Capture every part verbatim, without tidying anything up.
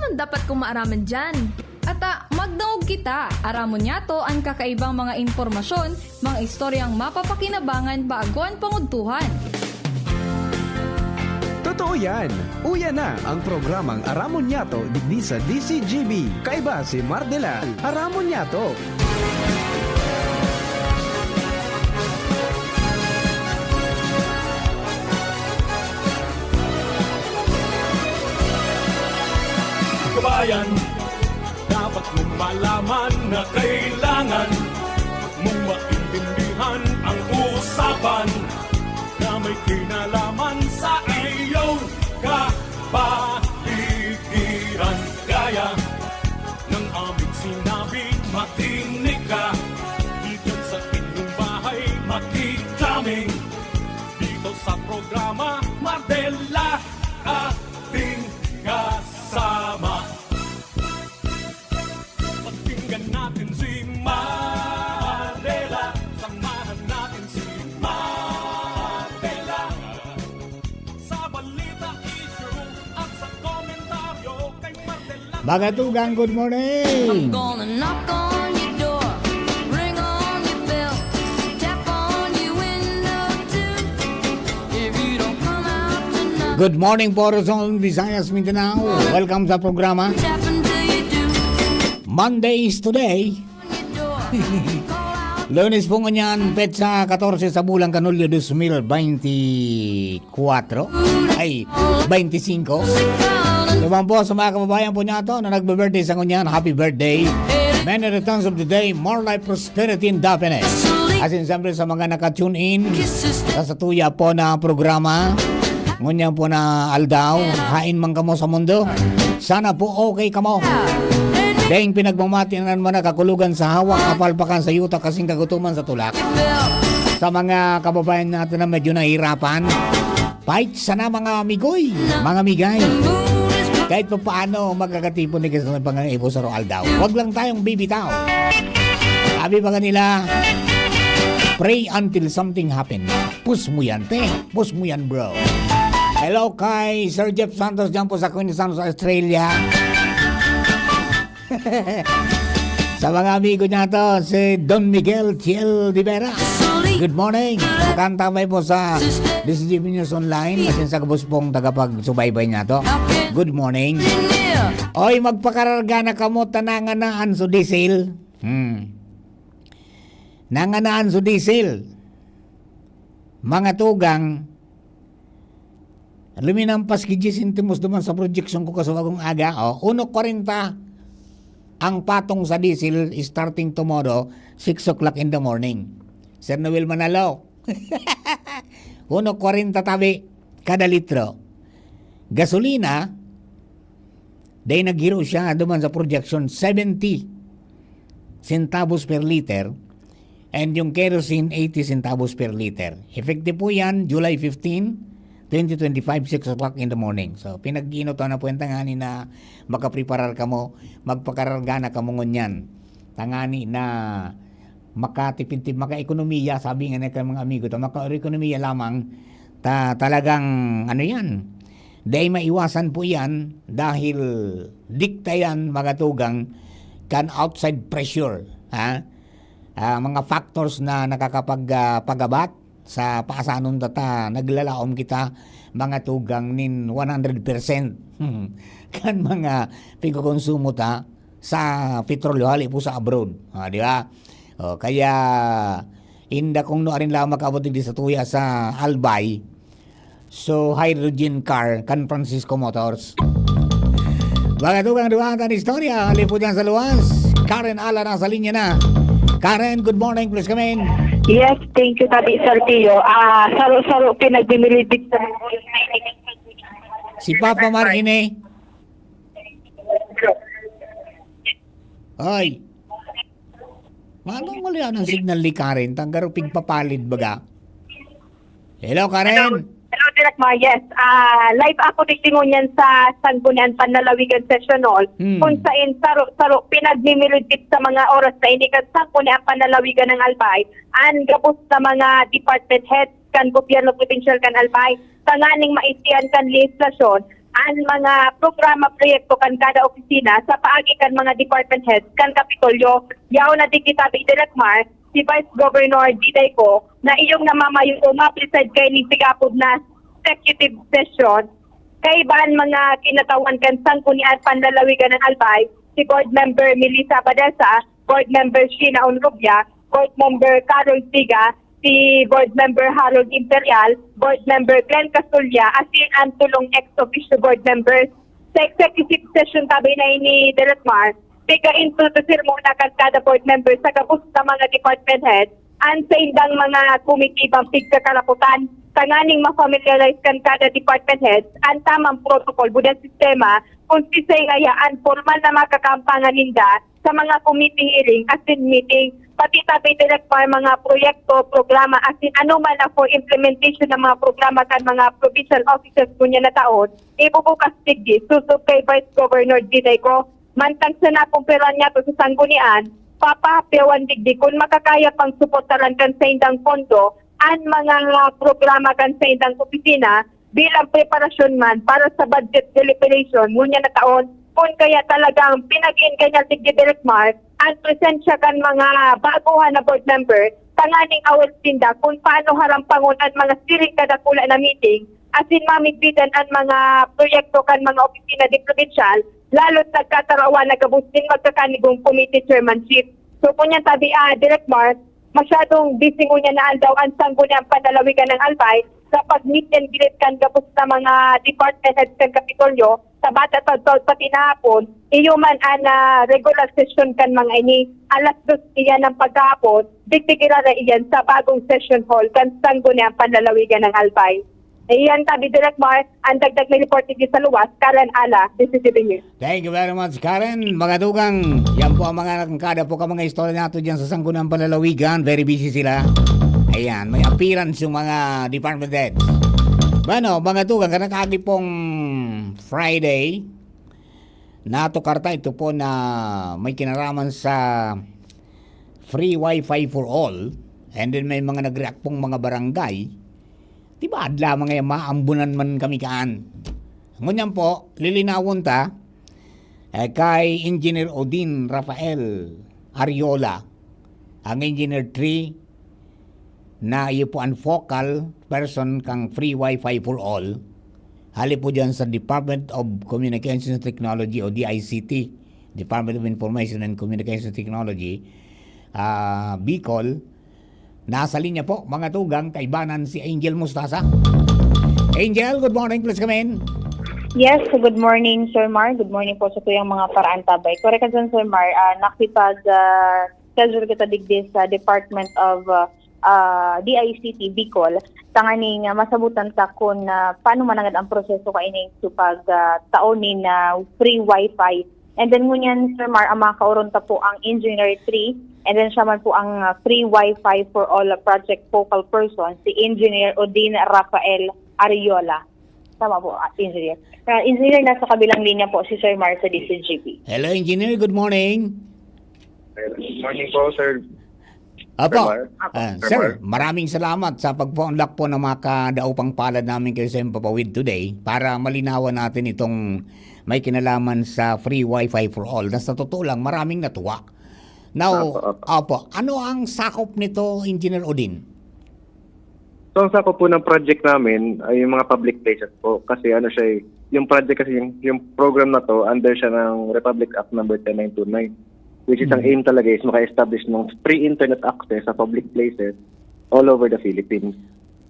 Dapat kong maaraman diyan. Ata, magdangog kita. Aramon niyato an kakaibang mga impormasyon, mga istoryang mapapakinabangan bago an pangudtuhan. Totoo yan! Uya na ang programang Aramon Niyato digdi sa D C G B. Kaiba si Mar Delal. Aramon Niyato. Kabayan, dapat mong malaman na kailangan mong maintindihan ang usapan na may kinalaman sa iyong kapaligiran. Gaya ng aming sinabi, makinig ka dito sa inyong bahay, makikita dito sa programa Mardela, ating kasama. Pakinggan natin si Mardela, samahan natin si Mardela. Sa balita, issue, at sa komentaryo kay Mardela. Mga tugang, good morning! Gonna knock on your door, ring on your bell, tap on your window too. If you don't come out tonight, Good morning po, Luzon, Visayas, Mindanao. Welcome sa programa tap until you do. Monday is today. Your door, call out Lunes po ngunyan, petsa katorse sa bulan kan Hulyo dos mil baynti kwatro. Ay, baynti singko. Naman po sa mga kababayan po niyato na nagbe-birthday sa ngunyan, happy birthday. Many returns of the day, more life, prosperity, and happiness. Asin siyempre sa mga naka-tune in sa satuya po na programa, ngunyan po na aldaw, hain man kamo sa mundo. Sana po okay kamo. Dahil pinagmamatian mo na kakulogan sa hawak, kapalpakan sa yuta, kasing kagutuman sa tulak. Sa mga kababayan natin na medyo nahihirapan, fight sana mga amigoy, mga migay. Kahit pa paano, magkakatipon ni Kristo ng Panginoon Ibo sa Roaldaw. Huwag lang tayong bibitaw. Sabi pa kanila, pray until something happen. Push mo yan, te. Push mo yan, bro. Hello kay Sir Jeff Santos dyan po sa Queensland, sa Australia. Sa mga amigo niya to, si Don Miguel Chiel de Vera. Good morning. Makantabay po sa Distribution Online. Asin sa gabos pong tagapagsubaybay niya to. Good morning. Oy, magpakararga na kamo, ta nanganaan so diesel. Hmm. Nanganaan so diesel. Mga tugang, luminampas ki dyes sentimos duman sa projection ko kasubagong aga. O, uno kwarenta ang patong sa diesel starting tomorrow, six o'clock in the morning. Sir Noel Manalo, uno kwarenta tabi kada litro. Gasolina, dahil naghiro siya duman sa projection, seventy centavos per liter. And yung kerosene, eighty centavos per liter. Effective po yan, July fifteen, twenty twenty-five, six o'clock in the morning. So, pinag-iinotan na po yan tangani na makapreparar kamo, magpakararga na kamo ngunyan. Tangani na makatipid-tipid, makaekonomiya, sabi nga ng mga amigo, ta makaekonomiya lamang, ta talagang, ano yan, dahil maiwasan po yan, dahil dikta yan, mga tugang, kan outside pressure, ha? Ah, mga factors na nakakapag, ah, pagabat sa paasanon ta, ta naglalaom kita, mga tugang, nin one hundred percent kan mga pigkokonsumo ta sa petrolyo hali po sa abroad. Ah, di ba? O, kaya, inda kung no arin lang makaabot digdi sa tuya sa Albay, so, hydrogen car kan Francisco Motors. Mga tugang, duwang tan istorya, hali po dyan sa luwas. Karen Ala nasa linya na. Karen, good morning, please come in. Yes, thank you, Tabi Sir Tio. Ah, saro-saro pinagmimilibig sa Si Papa Mar ini. Ay. Manong mali ang signal ni Karen? Tanggaro pigpapalid baga. Hello, Karen. Hello, Direk Mar. Yes. Ah, live ako digdi ngunyan sa Sangguniang Panlalawigan Session Hall. Hmm. Kung sain saro-saro pinagmimilibig sa mga oras na ini kan Sangguniang Panlalawigan ng Albay, ang gabos na mga department heads kan gobyerno provincial kan Albay, tanganing maisian kan lehislasyon an mga programa, proyekto kan kada opisina sa paagi kan mga department heads kan Kapitolyo. Yaon na digdi tabi, Direk Mar, si Vice Governor Diday Co, na iyong namamayo o ma-preside kaining pigapod na executive session. Kaiba an mga kinatawan kan Sanggunian Panlalawigan ng Albay, si Board Member Melissa Badesa, Board Member Sheena Onrubia, Board Member Carol Siga, si Board Member Harold Imperial, Board Member Glenn Casulla, asin an tulong ex officio board members. Sa executive session tabi na ini, Direk Mar, piga-introducir muna kan kada board member sa gabos na mga department head an saindang mga komitibang pigkakarapotan, tanganing ma-familiarize kan kada department head an tamang protocol buda sistema kung sisay ngaya an formal na makakampangan ninda sa mga committee hearing asin meeting, pati tabi, Direk Mar, mga proyekto, programa asin anoman na for implementation ng mga programa kan mga provincial offices ngunyan na taon, ibubukas digdi, sosog kay Vice Governor Diday Co. Mantang sa nakumpiran niya to sa Sanggunian, papahapyawan digdi kun makakaya pang suportaran kan saindang pondo an mga programa kan saindang opisina bilang preparasyon man para sa budget deliberation ngunyan na taon. Kun kaya talagang pinag-iingganyan digdi, Direk Mar, an presensya kan mga baguhan na board member tanganing awal sinda kun paano harampangon an mga siring kadakula na meeting asin mamigbitan an mga proyekto kan mga opisina di probinsyal, lalo't nagkatarawan na gabos nin magkakanigong committee chairmanship. So, ngunyan tabi, ah, Direk Mar, masyadong busy ngunyan na aldaw an Sangguniang Panlalawigan ng Albay sa pag-meet and greet kan gabos na mga department heads kan Kapitolyo, sa bata taudtaod pati na hapon, iyo man an, ah, regular session kan mga ini, alas dos iyan ng pagkahapon, digdi girara iyan sa bagong session hall kan Sangguniang Panlalawigan ng Albay. Iyan tabi, Direk Mar, ang dagdag na report digdi sa luwas, Karen Ala, D C T V News. Thank you very much, Karen. Mga dugang, yan po ang mga nakangkada po ka mga istorya nato dyan sa Sangguniang Panlalawigan. Very busy sila. Ayan, may appearance yung mga department heads. Bueno, mga dugang, kanakagi pong Friday, natukar ta ito po na may kinaraman sa free wifi for all. And then may mga nag-react pong mga barangay. Di ba, adlaw mga yan, maambunan man kami kaan. Ngunyan po, lilinawon ta, eh, kay Engineer Odin Rafael Ariola, ang Engineer three, na iyo po ang focal person kang Free Wi-Fi for All. Hali po dyan sa Department of Communications Technology o D I C T, Department of Information and Communications Technology, ah, Bicol. Nasa linya po, mga tugang, kaibanan si Angel Mustasa. Angel, good morning, please come in. Yes, good morning, Sir Mar. Good morning po sa tuyang mga paraantabay. Korek ka dyan, Sir Mar. Ah, nakipag, ah, schedule kita digdi sa Department of, ah, ah, D I C T Bicol. Tanganing, ah, masabutan ta kun, ah, paano manangad ang proseso kaining supag, ah, taon nin, ah, free wifi. And then ngunyan, Sir Mar, ang mga kaoron ta po ang Engineer three, and then siya man po ang, ah, free wifi for all project focal person, si Engineer Odin Rafael Ariola. Tama po, ah, Engineer. Ah, Engineer, nasa kabilang linya po si Sir Mar sa D C G P. Hello, Engineer. Good morning. Good morning po, Sir. Apo. Sir Mar. Ah, Sir sir, Mar. Maraming salamat sa pagpaunlak po ng mga kadaupang palad namin kayo sa Himpapawid Today para malinawan natin itong may kinalaman sa free wifi for all. Na sa totoo lang, maraming natuwa. Now, Apo, apo. Apo, ano ang sakop nito, Engineer Odin? So, ang sakop po ng project namin ay yung mga public places po. Kasi ano siya eh, yung project kasi, yung, yung program na to, under siya ng Republic Act number ten nine two nine, which is ang Hmm. aim talaga is maka-establish ng free internet access sa public places all over the Philippines.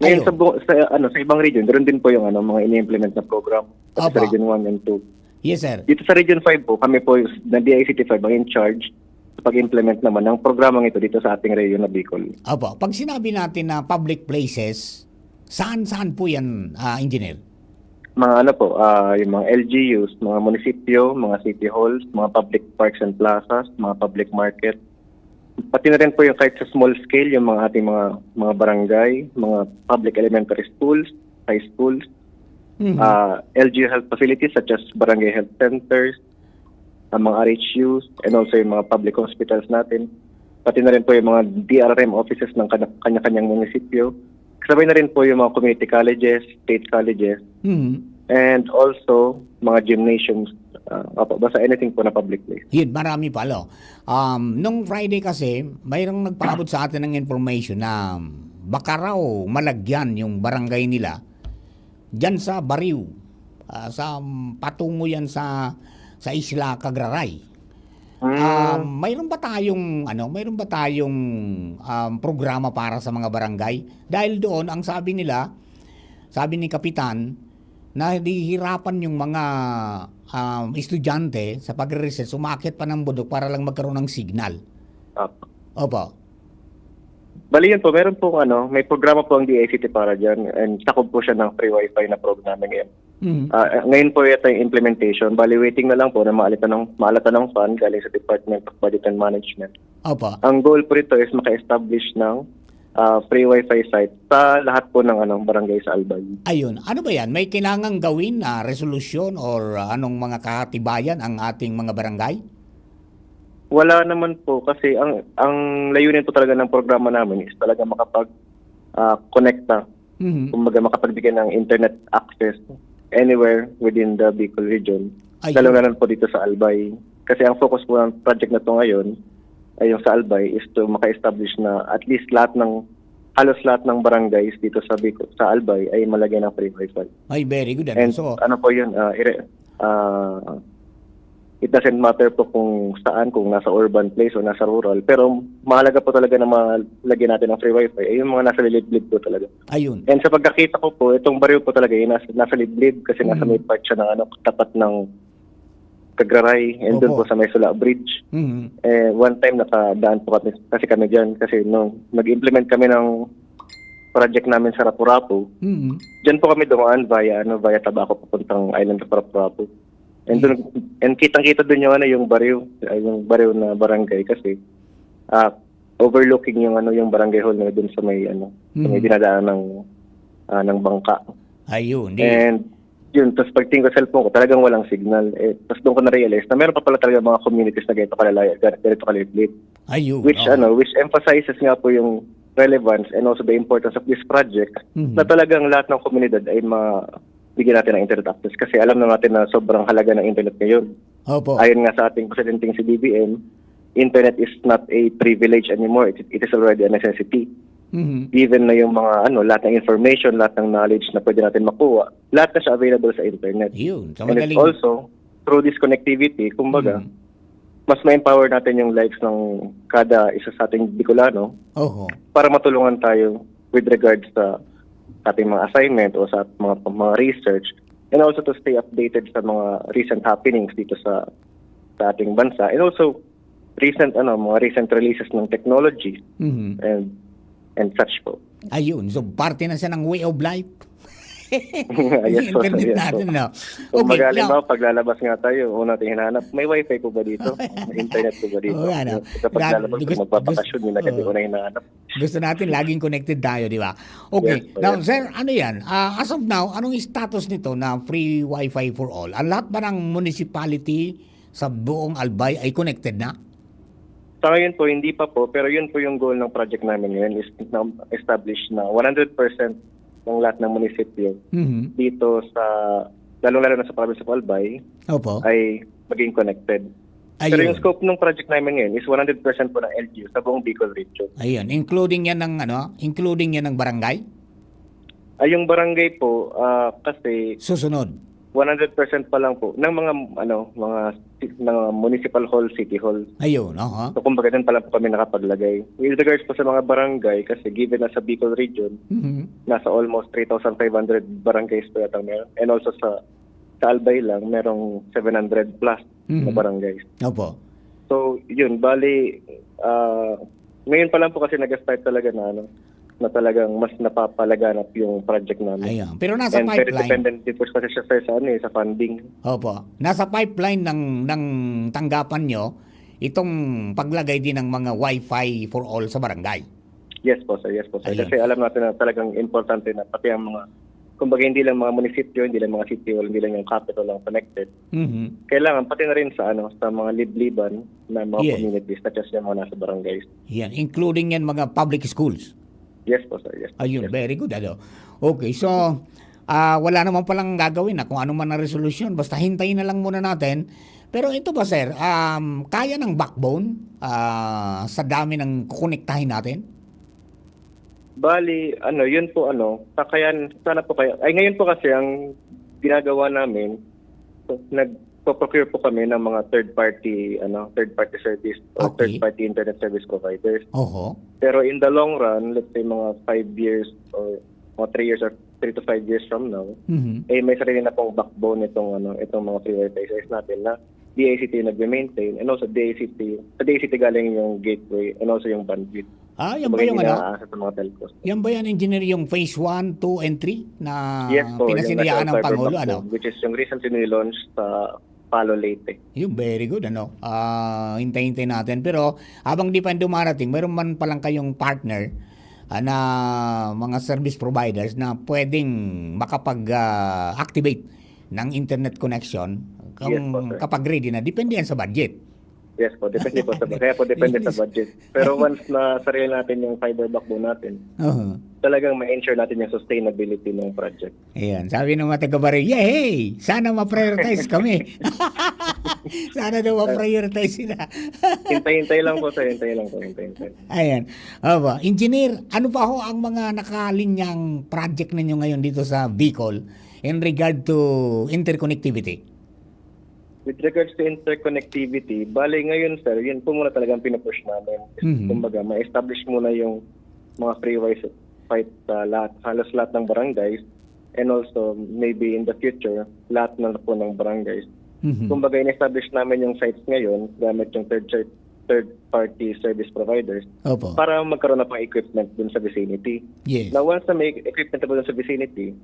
Ngayon, Ayun. sa bu-, sa, ano, sa ibang region, meron din po yung, ano, mga ini-implement na program. Pati sa Opo. Region one and two. Yes, sir. Dito sa Region five po, kami po, na D I C T five ang in charge sa pag-implement naman ng programang ito dito sa ating rehiyon na Bicol. Opo. Pag sinabi natin na public places, saan-saan po yan, ah, Engineer? Mga ano po, ah, yung mga L G Us, mga munisipyo, mga city halls, mga public parks and plazas, mga public market. Pati na rin po yung kahit sa small scale, yung mga ating mga, mga barangay, mga public elementary schools, high schools, Mhm. ah, L G U health facilities such as barangay health centers, ang mga R H Us, and also yung mga public hospitals natin. Pati na rin po yung mga D R R M offices ng kana-, kanya-kanyang munisipyo. Kasabay na rin po yung mga community colleges, state colleges. Mhm. And also, mga gymnasiums, ah, opo, basta anything po na public place. Yun, marami pa, lo. Um, nung Friday kasi, mayroong nagpaabot sa atin ng information na baka raw malagyan yung barangay nila diyan sa Bariw, ah, sa, um, patungo yan sa, sa Isla Cagraray. Hmm. Um, mayroon ba tayong, ano, mayroon ba tayong, um, programa para sa mga barangay? Dahil doon, ang sabi nila, sabi ni Kapitan, nahihirapan yung mga, um, estudyante sa pagre-recess, umakyat pa ng bundok para lang magkaroon ng signal. Opo. Opo. Bali yun po, meron pong ano, may programa po ang D I C T para dyan and sakop po siya ng free wifi na program na ngayon. Mhm. Ah, ngayon po yata yung implementation. Bali, waiting na lang po na maalatan ng, maalatan ng fund galing sa Department of Budget and Management. Opo. Ang goal po nito is maka-establish ng, ah, free wifi site sa lahat po ng, ano, barangay sa Albay. Ayun. Ano ba yan? May kailangang gawin na resolusyon or, ah, anong mga katibayan ang ating mga barangay? Wala naman po kasi ang, ang layunin po talaga ng programa namin is talaga makapag, ah, konekta. Mhm. Kumbaga, makapagbigay ng internet access anywhere within the Bicol region. Ayun. Lalo na lang po dito sa Albay. Kasi ang focus po ng project na 'to ngayon ay yung sa Albay is to maka-establish na at least lahat ng, halos lahat ng barangays dito sa Bicol, sa Albay ay malagyan ng free wifi. Ay, very good, ano? And So ano po yun, ah, ire-, ah, it doesn't matter po kung saan, kung nasa urban place o nasa rural, pero mahalaga po talaga na malagyan natin ng free wifi ay yung mga nasa liblib po talaga. Ayun. And sa pagkakita ko po, itong baryo po talaga, yung nasa, nasa liblib kasi nasa Mm. may part siya ng ano, tapat ng Cagraray, and doon Opo. po sa may Sula Bridge. Mm. Eh, one time nakadaan po kami, kasi kami dyan, kasi nung nag-implement kami ng project namin sa Rapu-Rapu, Mm. dyan po kami dumaan via, ano, via Tabaco papuntang island of Rapu-Rapu. And doon, Yes. and kitang-kita doon yung, ano, yung baryo, ay, yung baryo na barangay kasi, ah, overlooking yung, ano, yung barangay hall na doon sa may, ano, sa may Mm. dinadaan ng, ah, ng bangka. Ayun, di And yun, tas pagtingin ko sa cellphone ko, talagang walang signal. Eh, tas doon ko na-realize na meron pa pala talaga mga communities na ganito kalalayo, gan-, ganito kaliblib. Ayun, Which, oo. ano, which emphasizes nga po yung relevance and also the importance of this project Mhm. na talagang lahat ng komunidad ay ma-, bigyan natin ng internet access kasi alam na natin na sobrang halaga ng internet ngayon. Opo. Ayon nga sa ating presidenteng si B B M, internet is not a privilege anymore. It, it is already a necessity. Mhm. Even na yung mga, ano, lahat ng information, lahat ng knowledge na pwede natin makuha, lahat na siya available sa internet. Yun, sa And it's madaling also, through this connectivity, kumbaga, Mm. mas ma-empower natin yung lives ng kada isa sa ating Bicolano Oho. para matulungan tayo with regards sa, sa ating mga assignment o sa mga, mga research, and also to stay updated sa mga recent happenings dito sa, sa ating bansa, and also recent, ano, mga recent releases ng technology Mhm. and, and such po. Ayun. So, parte na siya ng way of life. Yes Yung po, internet yes po. natin, no? Kung Okay, magaling now ako, paglalabas nga tayo, una natin hinahanap, "May wifi po ba dito? May internet po ba dito?" Oo nga, no? Kapag Grabe, lalabas, gus-, magpapakasyon, gus-, yun agad yung oo. una hinahanap. Gusto natin laging connected tayo, di ba? Okay. Yes po, Now, yes sir, po. ano yan? Ah, as of now, anong status nito na free wifi for all? Ang lahat ba ng municipality sa buong Albay ay connected na? Sa ngayon po, hindi pa po, pero yun po yung goal ng project namin ngayon, is na establish na one hundred percent ng lahat ng munisipyo Mhm. dito sa, lalong-lalo na sa province of Albay, Opo. ay maging connected. Pero Ayun. yung scope ng project namin ngayon is one hundred percent po ng L G U sa buong Bicol region. Ayun, including yan ng ano, including yan ng barangay? Ay, yung barangay po, ah, kasi Susunod. one hundred percent pa lang po ng mga, ano, mga si-, mga municipal hall, city hall. Ayun, aha. So, kumbaga, dun pa lang po kami nakapaglagay. With regards po sa mga barangay, kasi given na sa Bicol region, Mhm. nasa almost three thousand five hundred barangays po yata meron. And also sa, sa Albay lang, merong seven hundred plus na Mhm. barangays. Opo. So, yun, bali, ah, ngayon pa lang po kasi nag-start talaga na, ano, na talagang mas napapalaganap yung project namin. Ayan. Pero nasa And very pipeline. dependent din po kasi siya sa, sa, ano, eh, sa funding. Opo. Nasa pipeline ng, ng tanggapan nyo itong paglagay din ng mga wifi for all sa barangay. Yes po, sir. Yes po, sir. Ayan. Kasi alam natin na talagang importante na pati ang mga, kumbaga, hindi lang mga munisipyo, hindi lang mga city hall, hindi lang yung capital ang connected. Mhm. Kailangan pati na rin sa, ano, sa mga libliban na mga Yes. communities, such as yung mga nasa barangays. Yan, including yan mga public schools. Yes po, sir. Yes po. Ayun, Yes. very good, ano. Okay, so, ah, wala naman palang gagawin na kung ano man ang resolusyon, basta hintayin na lang muna natin. Pero ito ba, sir, um, kaya ng backbone, ah, sa dami ng kukonektahin natin? Bali, ano, yun po, ano, kakayan, sana po kaya, ay, ngayon po kasi ang ginagawa namin, nagpo-procure po kami ng mga third party, ano, third party service or Okay. third party internet service providers. Oho. Pero in the long run, let's say mga five years or mga three years or three to five years from now, Mhm. eh, may sarili na pong backbone itong, ano, itong mga free wifi sites natin na D I C T yung nagme-maintain and also D I C T, sa D I C T galing yung gateway and also yung bandwidth. Ah, yan ba Kumbaga, yung hindi ano? naaasa sa mga telcos. Yan ba yan, engineer, yung phase one, two, and three na Yes po, yung pinasinayaan ng National Fiber Pangulo, Backbone, ano? which is yung recently nilaunch sa Palo, Leyte. Yung very good, ano? Ah, hintay-hintay natin. Pero habang di pa yan dumarating, meron man palang kayong partner, ah, na mga service providers na pwedeng makapag, ah, activate ng internet connection kung Yes po, sir. kapag ready na. Depende yan sa budget. Yes po, depende po sa, kaya po depende sa Yes. budget. Pero once na sarili natin yung fiber backbone natin, Oho. talagang ma-ensure natin yung sustainability ng project. Ayan, sabi ng mga taga-Barrio, "Yehey! Sana ma-prioritize kami." Sana daw ma-prioritize sila. Hintay-hintay lang po, sir. Hintay lang po, hintay-hintay. Ayan. Opo. Engineer, ano pa ho ang mga nakalinyang project ninyo ngayon dito sa Bicol in regard to interconnectivity? With regards to interconnectivity, bale ngayon, sir, yun po muna talagang pinupush namin. Mhm. Kumbaga, ma-establish muna yung mga free wifi sa lahat, halos lahat ng barangays, and also, maybe in the future, lahat na po ng barangays. Mhm. Kumbaga, in-establish namin yung sites ngayon gamit yung third ser-, third party service providers Opo. para magkaroon na pang equipment dun sa vicinity. Yes. Na once na may equipment na po dun sa vicinity,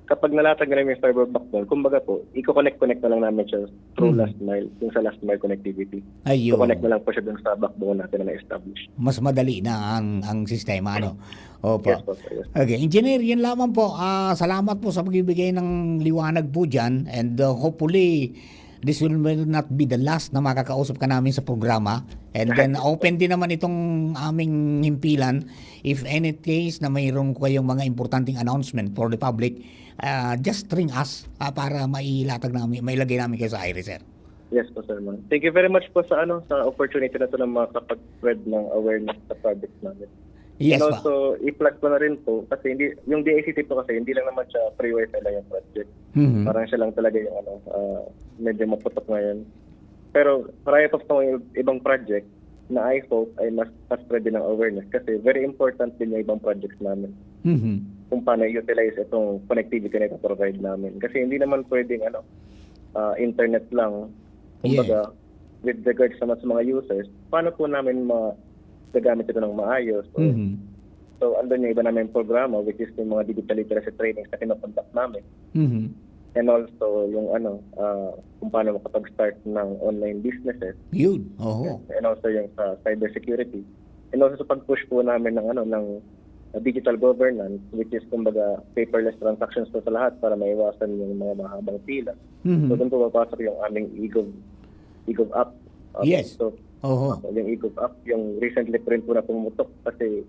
kapag nalatag na namin yung fiber backbone, kumbaga po, i-connect-connect na lang namin siya through Mhm. last mile, yung sa last mile connectivity. Ayun. I-connect na lang po siya dun sa backbone natin na na-establish. Mas madali na ang, ang sistema, ano? Opo. Yes po, sir. Yes. Okay, Engineer, yun lamang po. Ah, salamat po sa pagbibigay ng liwanag po dyan. And, uh, hopefully, this will, will not be the last na makakausap ka namin sa programa. And then, open din naman itong aming himpilan. If any case na mayroon kayong mga importanteng announcement for the public, ah, just ring us, ah, para mailatag namin, mailagay namin kayo sa aire, sir. Yes po, Sir Mon. Thank you very much po sa, ano, sa opportunity na to na makapag-spread ng awareness sa project namin. Yes And po. also, i-plug ko na rin po, kasi hindi, yung D I C T po kasi, hindi lang naman siya free wifi lang yung project. Mhm. Parang siya lang talaga yung, ano, ah, medyo maputok ngayon. Pero marami pa pong ibang project na I hope ay mas, mas spread din ang awareness kasi very important din yung ibang projects namin. Mhm. Kung paano i-utilize itong connectivity na ipaprovide namin. Kasi hindi naman pwedeng, ano, ah, internet lang. Kumbaga, Yes. with regards naman sa mga users, paano po namin magagamit ito ng maayos? Or Mhm. So, andun yung iba namin programa, which is yung mga digital literacy trainings na kinoconduct namin. Mhm. And also, yung ano, ah, kung paano makapag-start ng online businesses. Yun, oho. And also yung sa cybersecurity. And also sa pag-push po namin ng ano, ng, ah, digital governance, which is kumbaga paperless transactions po sa lahat para maiwasan yung mga mahabang pila. Mhm. So, doon po papasok yung aming eGov, eGov app. Ah, Yes. so, Oho. yung eGov app, yung recently po rin po na pumutok kasi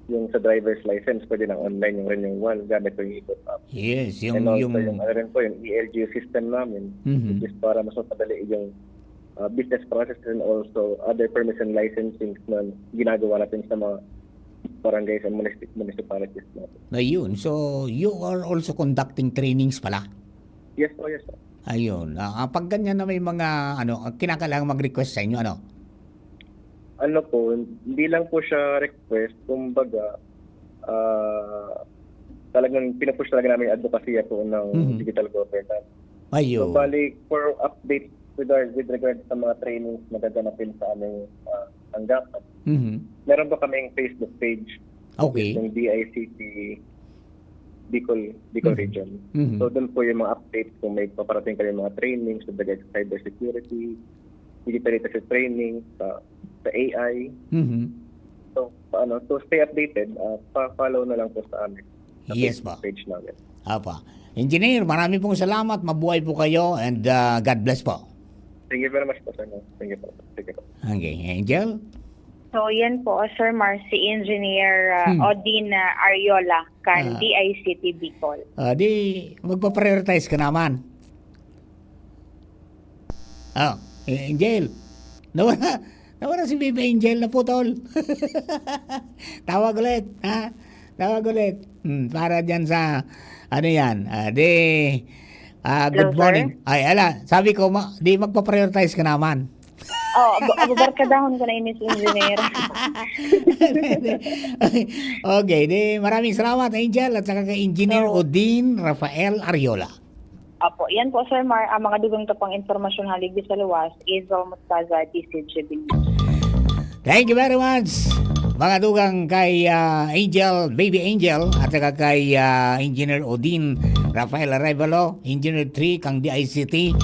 yung sa driver's license, pwede nang online yung renewal gamit po yung eGov app. Yes, yung, And also yung yung ano rin po, yung E L G U system namin, Mhm. which is para mas mapadali yung, ah, business process and also other permission licensing na ginagawa natin sa mga barangays and municip-, municipalities natin. Ayun. So, you are also conducting trainings pala? Yes po, yes po. Ayun. Ah, ah, pag ganyan na may mga, ano, ah, kinakailangan mag-request sa inyo, ano? Ano po, hindi lang po siya request, kumbaga, ah, talagang pinupush talaga namin yung advokasya po ng Mhm. digital governance. Ayun. So, bali, for update with our, with regard sa mga trainings na gaganapin sa aming, ah, tanggapan, Mhm. meron po kaming Facebook page, Okay. yung D I C T Bicol, Bicol Mhm. Region. Mhm. So, doon po yung mga updates kung may paparating kami mga trainings sa cybersecurity, digital literacy training, sa, sa A I. Mhm. So, ano, to stay updated, ah, pa-follow na lang po sa amin, sa Yes Facebook po. page namin. Apa. Engineer, marami pong salamat. Mabuhay po kayo and, ah, God bless po. Thank you very much po, sir. Thank you po. Thank you po. Okay, Angel? So, yan po, Sir Mar, si Engineer, ah, Hmm. Odin, ah, Ariola. kan Ah. D I C T Bicol. Ah, di magpa-prioritize ka naman. Oh, eh, Angel. Nawala, nawala si Baby Angel, naputol. Tawag ulit, ha? Tawag ulit. Hmm, para dyan sa, ano yan, ah, di, ah, Hello, good morning. Ay, ala, sabi ko, ma-, di magpa-prioritize ka naman. Oh, ab-, ababarkadahon ko na ini si Engineer. Okay, di, maraming salamat, Angel, at saka kay Engineer Oo. Odin Rafael Ariola. Opo, yan po, Sir Mar. Ang mga dugang ta pang impormasyon haligdi sa luwas, Angel Mostaza, D C G B. Thank you very much, mga dugang kay, ah, Angel, Baby Angel, at saka kay, ah, Engineer Odin Rafael Arevalo, Engineer three, kang D I C T,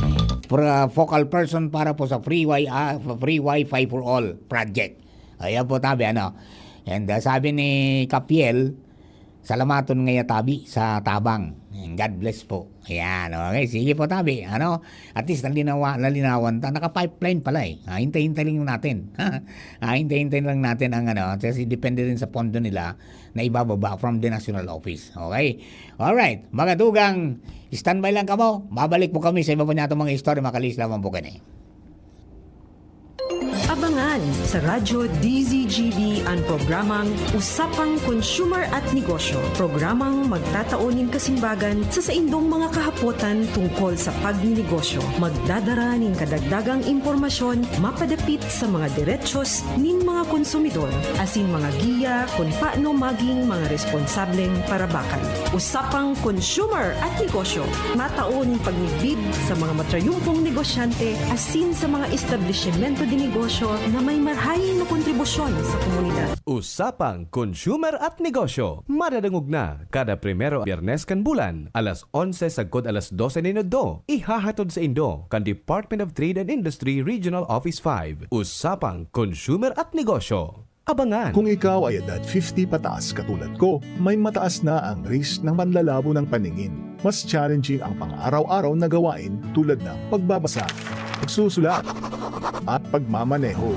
pro-, focal person para po sa free wi-, ah, free Wi-Fi for all project. Ayan po, tabi, ano. And, ah, sabi ni Kapiel, "Salamaton ngaya, tabi, sa tabang." And God bless po. Ayan, okay. Sige po, tabi. Ano, at least, nalinawa-, nalinawan ta. Naka-pipeline pala eh. Ah, hintay-hintay lang natin. Ah, hintay-hintay lang natin ang ano. Kasi depende rin sa pondo nila na ibababa from the national office. Okay? Alright. Mga dugang, standby lang kamo. Babalik po kami sa iba pa niyatong mga istorya. Makalis lamang po kani. Abangan sa Radyo D Z G B an programang Usapang Consumer at Negosyo. Programang magtatao nin kasimbagan sa saindong mga kahapotan tungkol sa pagninegosyo. Magdadara nin kadagdagang impormasyon mapadapit sa mga derechos nin mga konsumidor, asin mga giya kun paano maging mga responsableng parabakan. Usapang Consumer at Negosyo, matao nin pagmidbid sa mga matrayumpong negosyante asin sa mga establisimento de negosyo na may marahay na kontribusyon sa komunidad. Usapang Consumer at Negosyo, madadangog na kada primero Biyernes kan bulan, alas onse sagkod alas dose nin udto. Ihahatod saindo kan Department of Trade and Industry Regional Office five. Usapang Consumer at Negosyo. Abangan! Kung ikaw ay edad fifty pataas katulad ko, may mataas na ang risk ng manlalabo ng paningin. Mas challenging ang pang-araw-araw na gawain tulad ng pagbabasa, pagsusulat, at pagmamaneho.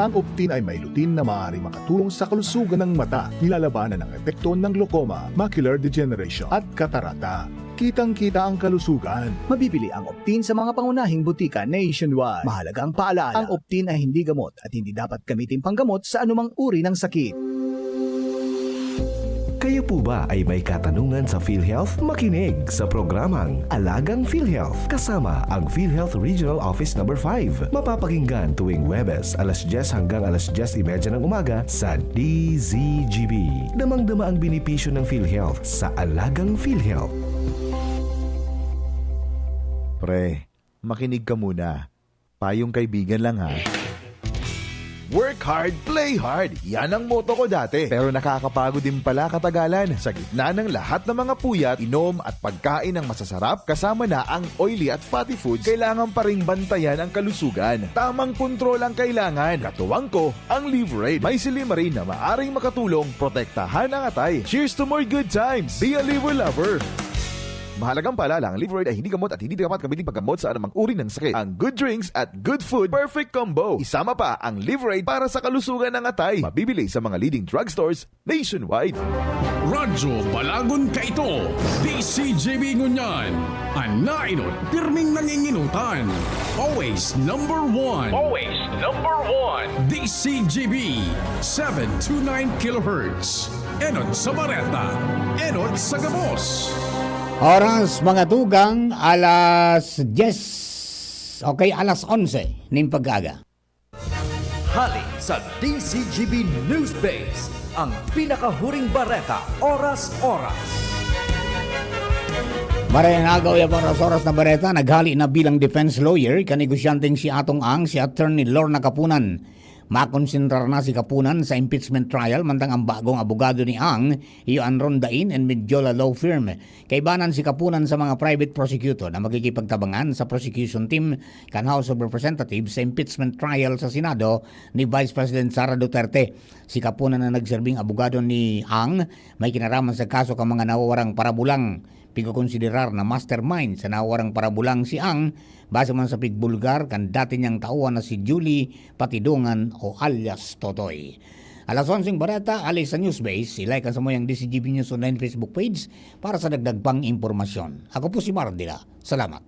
Ang Optin ay may lutein na maaaring makatulong sa kalusugan ng mata. Nilalabanan ang epekto ng glaucoma, macular degeneration, at katarata. Kitang-kita ang kalusugan. Mabibili ang Optin sa mga pangunahing butika nationwide. Mahalagang paalaala, ang Optin ay hindi gamot at hindi dapat gamitin panggamot sa anumang uri ng sakit. Kayo po ba ay may katanungan sa PhilHealth? Makinig sa programang Alagang PhilHealth kasama ang PhilHealth Regional Office Number five. Mapapakinggan tuwing Huwebes, alas dyes hanggang alas dyes y media ng umaga sa D Z G B. Damang-dama ang benepisyo ng PhilHealth sa Alagang PhilHealth. Pre, makinig ka muna. Payong kaibigan lang, ha. Work hard, play hard. Yan ang motto ko dati. Pero nakakapagod din pala katagalan. Sa gitna ng lahat ng mga puyat, inom at pagkain ng masasarap, kasama na ang oily at fatty foods, kailangan pa ring bantayan ang kalusugan. Tamang kontrol ang kailangan. Katuwang ko, ang Liverade. May silymarin na maaring makatulong protektahan ang atay. Cheers to more good times! Be a Liver Lover! Mahalagang paalala, ang Liverade ay hindi gamot at hindi dapat gamitin paggamot sa anumang uri ng sakit. Ang good drinks at good food, perfect combo. Isama pa ang Liverade para sa kalusugan ng atay. Mabibili sa mga leading drugstores nationwide. Radyo Balagon kaito, D Z G B ngunyan. An naenot, pirming nangingenotan. Always number one. Always number one. D Z G B, seven two nine kilohertz. Enot sa bareta, enot sa gabos. Oras, mga tugang, alas dyes. Okay, alas onse nin pag-aga. Hali sa D Z G B News Base, ang pinakahuring bareta, oras-oras. Maray na agaw, yung oras-oras na bareta, naghali na bilang defense lawyer, kanegosyanteng si Atong Ang, si Attorney Lorna Kapunan. Makonsentrar na si Kapunan sa impeachment trial, mantang ang bagong abogado ni Ang, iyo an Rondain and Medjola Law Firm. Kaibanan si Kapunan sa mga private prosecutor na makikipagtabangan sa prosecution team kan House of Representatives sa impeachment trial sa Senado ni Vice President Sara Duterte. Si Kapunan na nagserbing abogado ni Ang, may kinaraman sa kaso kan mga nawawarang parabulang. Pigkokonsiderar na mastermind sa nawawarang parabulang si Ang, base man sa pigbulgar kan dati niyang tauhan na si Julie Patidongan o alias Totoy. Alas onseng bareta, hali sa Newsbase, i-like ang samuyang D C G B News Online Facebook page para sa dagdag pang impormasyon. Ako po si Mardila. Salamat.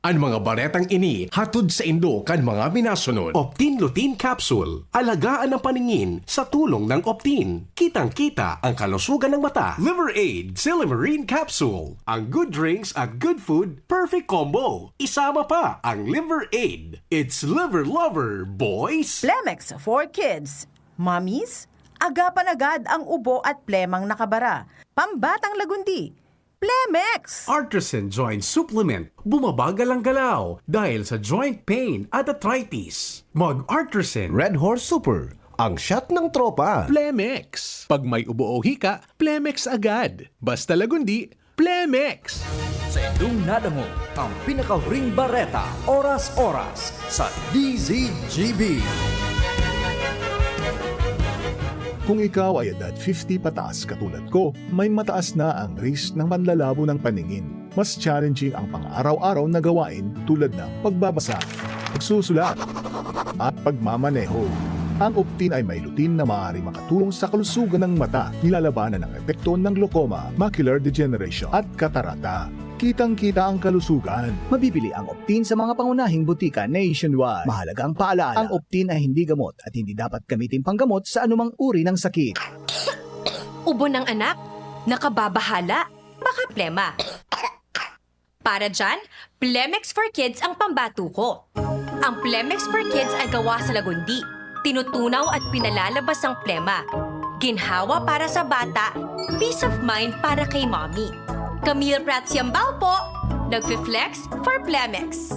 An mga baretang ini hatod saindo kan mga minasunod. Optin Lutein Capsule. Alagaan ang paningin sa tulong ng Optin. Kitang-kita ang kalusugan ng mata. Liver Aid Silymarin Capsule. Ang good drinks at good food, perfect combo. Isama pa ang Liver Aid. It's Liver Lover, boys! Plemex for kids. Mommies, agapan agad ang ubo at plemang nakabara. Pambatang lagundi, Plemex! Artisan Joint Supplement. Bumabagal ang galaw dahil sa joint pain at arthritis. Mag Artisan. Red Horse Super, ang shot ng tropa. Plemex. Pag may ubo o hika, Plemex agad. Basta lagundi, Plemex. Sa indong nadangog ang pinakahuring bareta, oras-oras sa D Z G B. Kung ikaw ay edad fifty pataas katulad ko, may mataas na ang risk ng panlalabo ng paningin. Mas challenging ang pang-araw-araw na gawain tulad ng pagbabasa, pagsusulat, at pagmamaneho. Ang Optin ay may lutein na maaaring makatulong sa kalusugan ng mata, nilalabanan ang epekto ng glaucoma, macular degeneration, at katarata. Kitang-kita ang kalusugan. Mabibili ang Optin sa mga pangunahing butika nationwide. Mahalagang paalala, ang Optin ay hindi gamot at hindi dapat gamitin panggamot sa anumang uri ng sakit. Ubo ng anak? Nakababahala? Baka plema. Para dyan, Plemex for Kids ang pambato ko. Ang Plemex for Kids ay gawa sa lagundi, tinutunaw at pinalalabas ang plema. Ginhawa para sa bata, peace of mind para kay mommy. Camille Prats Yambao po, nagfi-flex for Plemex.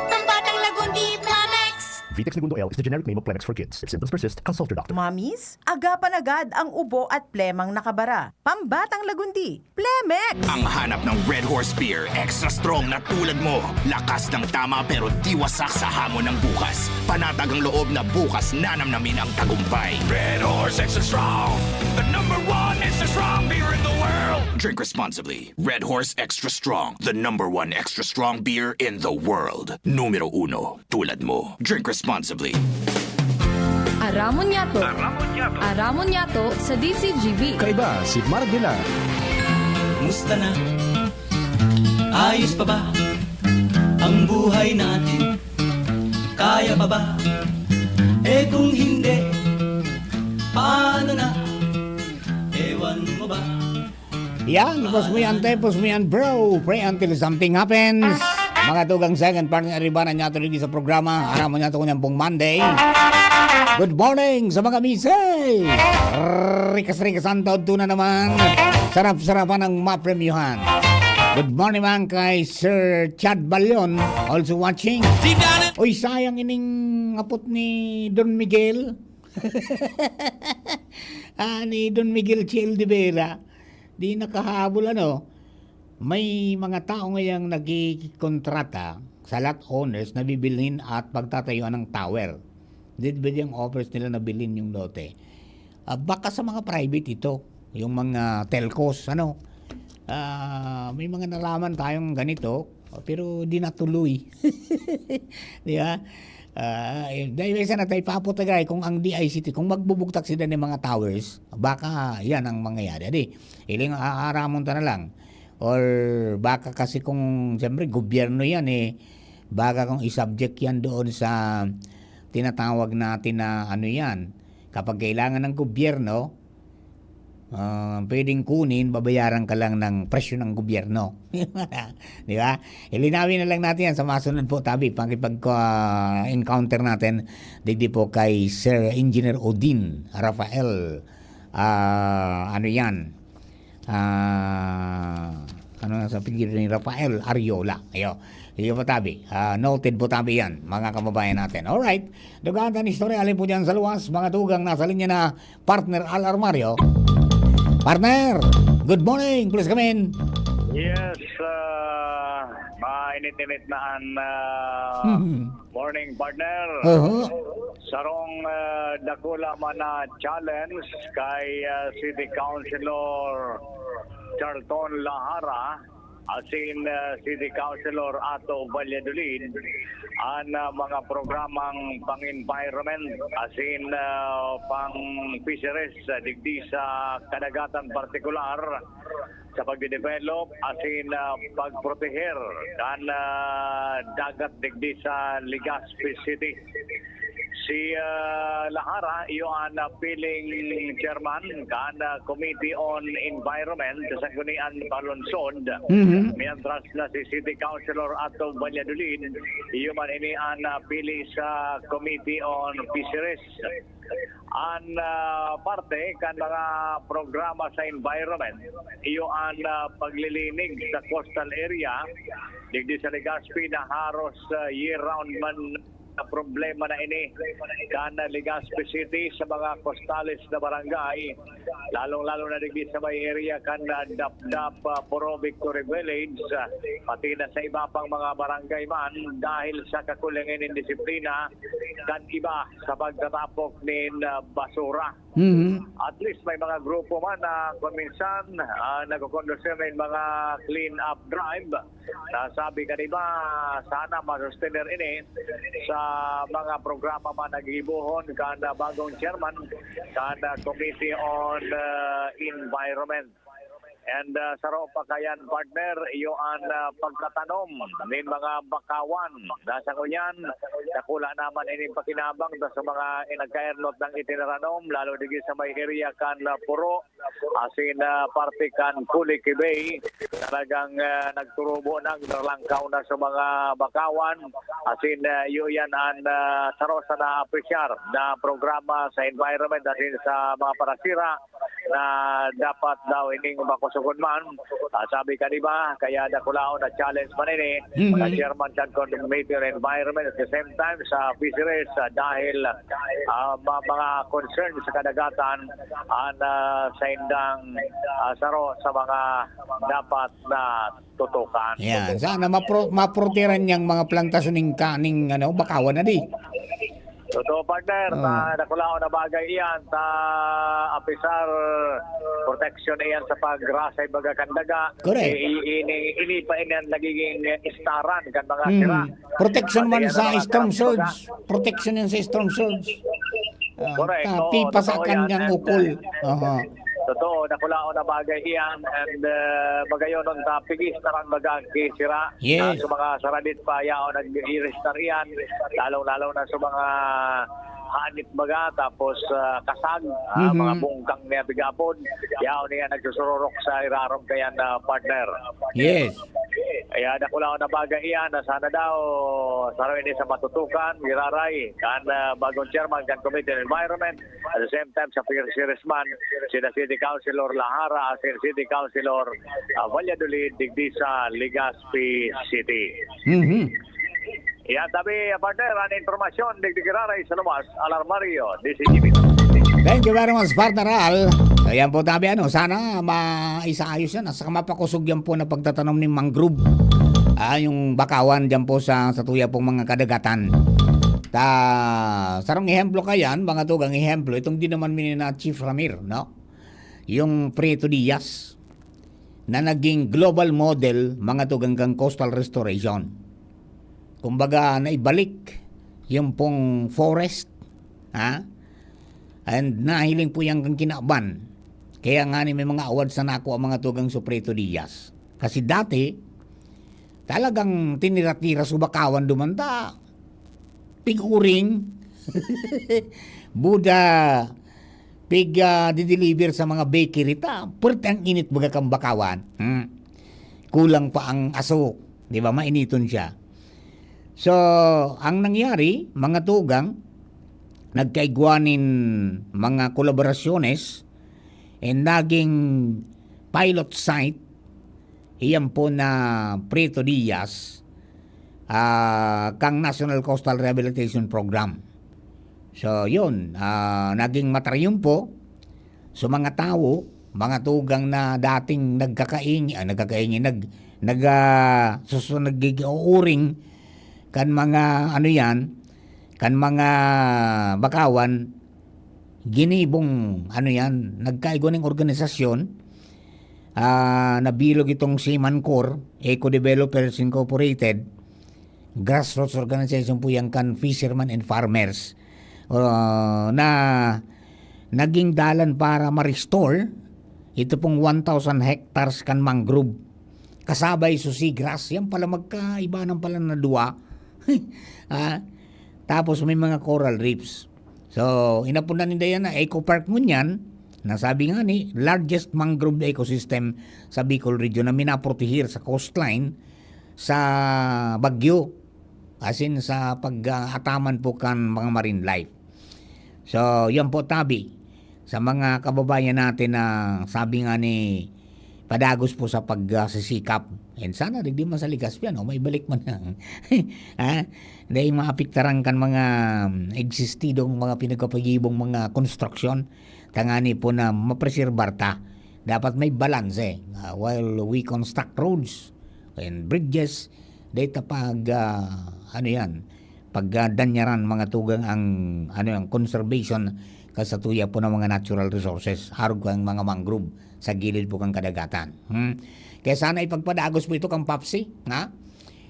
Pambatang lagundi, Plemex! Vitex Negundo L is the generic name of Plemex for Kids. If symptoms persist, consult your doctor. Mommies, agapan agad ang ubo at plemang nakabara. Pambatang lagundi, Plemex! Ang hanap ng Red Horse Beer, extra strong na tulad mo. Lakas ng tama pero di wasak sa hamon ng bukas. Panatag ang loob na bukas nanamnamin ang tagumpay. Red Horse Extra Strong, the number one extra strong beer in the world. Drink responsibly. Red Horse Extra Strong, the number one extra strong beer in the world. Numero uno, tulad mo. Drink responsibly. Aramon Yato. Aramon Yato. Aramon Yato sa D C G B. Kaiba si Mardila. Musta na? Ayos pa ba ang buhay natin? Kaya pa ba? Eh, kung hindi, paano na? Ewan mo ba? Yan, pos mo yan, te, pos mo yan, bro. Pray until something happens. Mga tugang second partner, iba na niya tuloy sa programa. Aram mo niya to, kunyang pong Monday. Good morning sa mga misis. Rikas-rikas ang taod tuna naman. Sarap-sarapan ang mapremyuhan. Good morning man kay Sir Chad Balyon, also watching. Uy, sayang ining apot ni Don Miguel. Ah, ni Don Miguel Chill de Vera. Di nakahabol, ano? May mga tao ngayang nagkikontrata sa lot owners na bibilhin at pagtatayuan ng tower. Di ba yung offers nila na bilhin yung lote? Ah, baka sa mga private ito, yung mga telcos, ano? Ah, may mga nalaman tayong ganito, pero di natuloy. Di ba? Ah, eh, dahil isa na tayo paputagay kung ang D I C T, kung magbubugtak sila ng mga towers, baka yan ang mangyayari. Di, iling aaramon ta na lang. Or baka kasi kung, siyempre, gobyerno yan eh, baka kung isubject yan doon sa tinatawag natin na ano yan, kapag kailangan ng gobyerno, ah, pwedeng kunin, babayaran ka lang ng presyo ng gobyerno. Di ba? Ilinawin na lang natin yan sa masunod po, tabi, pakipag-, ah, encounter natin, digdi po kay Sir Engineer Odin Rafael, ah, ano yan? Ah, ano nga sa apelyido ni Rafael Ariola? Ayo. Iyo po, tabi. Ah, noted po, tabi, yan, mga kababayan natin. Alright. Dugaan ta an istorya, alin po dyan sa luwas, mga tugang nasa linya na, partner Al Armario. Partner, good morning. Please come in. Yes, ah, mainit-init na an, ah, Hmm. Morning, partner. Oho. Sarong, ah, dakula man na challenge kay, ah, City Councilor Charlton Lahara. asin, ah, City Councilor Ato Valladolid, an, ah, mga programang pang-environment, asin, ah, pang-fisheries, ah, digdi sa kadagatan partikular sa pagde-develop, asin, ah, pagproteher kan, ah, dagat digdi sa Legazpi City. Si, ah, Lahara, iyo an, ah, piling chairman kan, ah, Committee on Environment sa Sangguniang Panlungsod, Mhm. mientras na si City Councilor Ato Valladolid, iyo man ini an, ah, pili sa Committee on Fisheries. An, ah, parte kan mga programa sa environment, iyo an, ah, paglilinig sa coastal area digdi sa Legazpi na haros, ah, year-round man na problema na ini kan Legazpi City sa mga costales na barangay, lalong-lalo na digdi sa may area kan, ah, Dapdap, ah, Puro Victory Village, ah, pati na sa iba pang mga barangay man dahil sa kakulangan nin disiplina kan iba sa pagtatapok nin, ah, basura. Mhm. At least may mga grupo man na kung minsan, ah, nagkukondusir nin mga clean-up drive. Nasabi kan iba, sana masustener ini sa mga programa man na gigibohon kan, ah, bagong chairman kan, ah, Committee on, ah, Environment. And, ah, saro pa kayan, partner, iyo an, ah, pagtatanom nin mga bakawan. Sa ngunyan, dakula naman ini pakinabang ta sa mga nagkaernot ng itinaranom, lalo digdi sa may area kan, ah, Puro, asin, ah, parte kan Kuliqui Bay. Talagang, ah, nagturubo na, naglalangkaw na sa mga bakawan. Asin, ah, iyo yan an, ah, saro sa naapresyar na programa sa environment asin sa mga parasira na dapat daw ining makusugon man. Ah, sabi kan iba, kaya dakulaon na challenge man ini Mhm. sa chairman kan Committee on Environment at the same time sa Fisheries, ah, dahil, ah, ma-, mga concern sa kadagatan an, ah, saindang, ah, saro sa mga dapat na tutukan. Yan. Sana mapro-, maproteran yang mga plantasyon ning ka-, ning, ano, bakawan na di. Totoo, partner. Oo. Ta, dakulaon na bagay iyan. Ta, apisar proteksyon iyan sa pagrasay baga kan daga. Correct. I-, i-, ini, ini pa iyan nagiging istaran kan mga Hmm. sira. Protection man Pati sa yan ang mga storm sira, surge. Protection yan sa storm surge. Ah, Correct. ta-, Oo, pipasakan totoo yan. niyang And, ukol. uh, Aha. Totoo, dakulaon na bagay iyan. And, uh, magayon nun ta, pigis taran baga ang kisira. Yes. Ah, sa mga saradit pa, yaon nag-i-restart iyan. Lalong-lalo na sa mga hanit baga, tapos, ah, kasag, ah, Mhm. mga bungkang niya bigapon. Yaon niya nagsusururok sa irarom kayan na partner. Yes. Kaya dakulaon na bagay iyan na sana daw, saro ini sa matutukan, giraray, kan, ah, bagong chairman kan Committee on Environment, at the same time sa Fisheries man, sina City Councilor Lahara, asin City Councilor, ah, Valladolid, digdi sa Legazpi City. Mhm. Yan, tabi, partner, an impormasyon, digdi giraray sa luwas, Alarmario, D C G B. Thank you very much, partner Al. Ayan po, tabi, ano, sana maisayos yan, at saka mapakusog yan po na pagtatanom ng mangrove. Ah, yung bakawan dyan po sa, sa tuya pong mga kadagatan. Ta, sarong ehemplo kayan, mga tugang ehemplo, itong di naman minina Chief Ramir, no? Yung Prieto Diaz, na naging global model, mga tugang kan coastal restoration. Kumbaga, naibalik yung pong forest, ha? And nahiling po yan kan kinaban. Kaya nga ni may mga awards na nakuha ang mga tugang su Prieto Diaz. Kasi dati, talagang tinira-tira su bakawan duman ta. Pig-uring. Buda, pig, ah, dideliver sa mga bakery ta. Puwerte ang init baga kan bakawan. Hmm. Kulang pa ang aso, di ba? Mainiton siya. So, ang nangyari, mga tugang, nagkaigwa nin mga kolaborasyones, and naging pilot site, iyan po na Prieto Diaz, ah, kang National Coastal Rehabilitation Program. So, yun, ah, naging matrayumpo sa mga tawo, mga tugang na dating nagkakaingi, ah, nagkakaingi, nag-, nag-, ah, susu-, nagig-uuring kan mga, ano yan, kan mga bakawan, ginibong, ano yan, nagkaigwa ning organisasyon Ah, nabilog itong Seamancor, Eco Developers Incorporated, grassroots organization po yan kan fishermen and farmers, ah, na naging dalan para ma-restore ito pong one thousand hectares kan mangrove. Kasabay su seagrass, yan pala magkaiba ng pala na dua. Ah, tapos may mga coral reefs. So, inaponan ninda yan na eco park ngunyan, na sabi nga ni, largest mangrove ecosystem sa Bicol region na minaprotehir sa coastline sa bagyo, as in sa pag-, ah, ataman po kan mga marine life. So, yan po tabi sa mga kababayan natin na sabi nga ni padagos po sa pag, ah, sisikap. And sana digdi man sa Legazpi, ano, maibalik man lang. Ha? Dahil maapektaran kan mga, um, existidong mga pinagkapagibong mga konstruksyon, tangani po na mapreserbar ta. Dapat may balanse. Ah, while we construct roads and bridges, data pag, ah, ano yan, pagdanyaran mga tugang ang, ano, ang conservation kasatuya po ng mga natural resources, harog ang mga mangrove sa gilid po kan kadagatan. Hmm. Kaya sana ipagpadagos po ito kang Papsi, ha?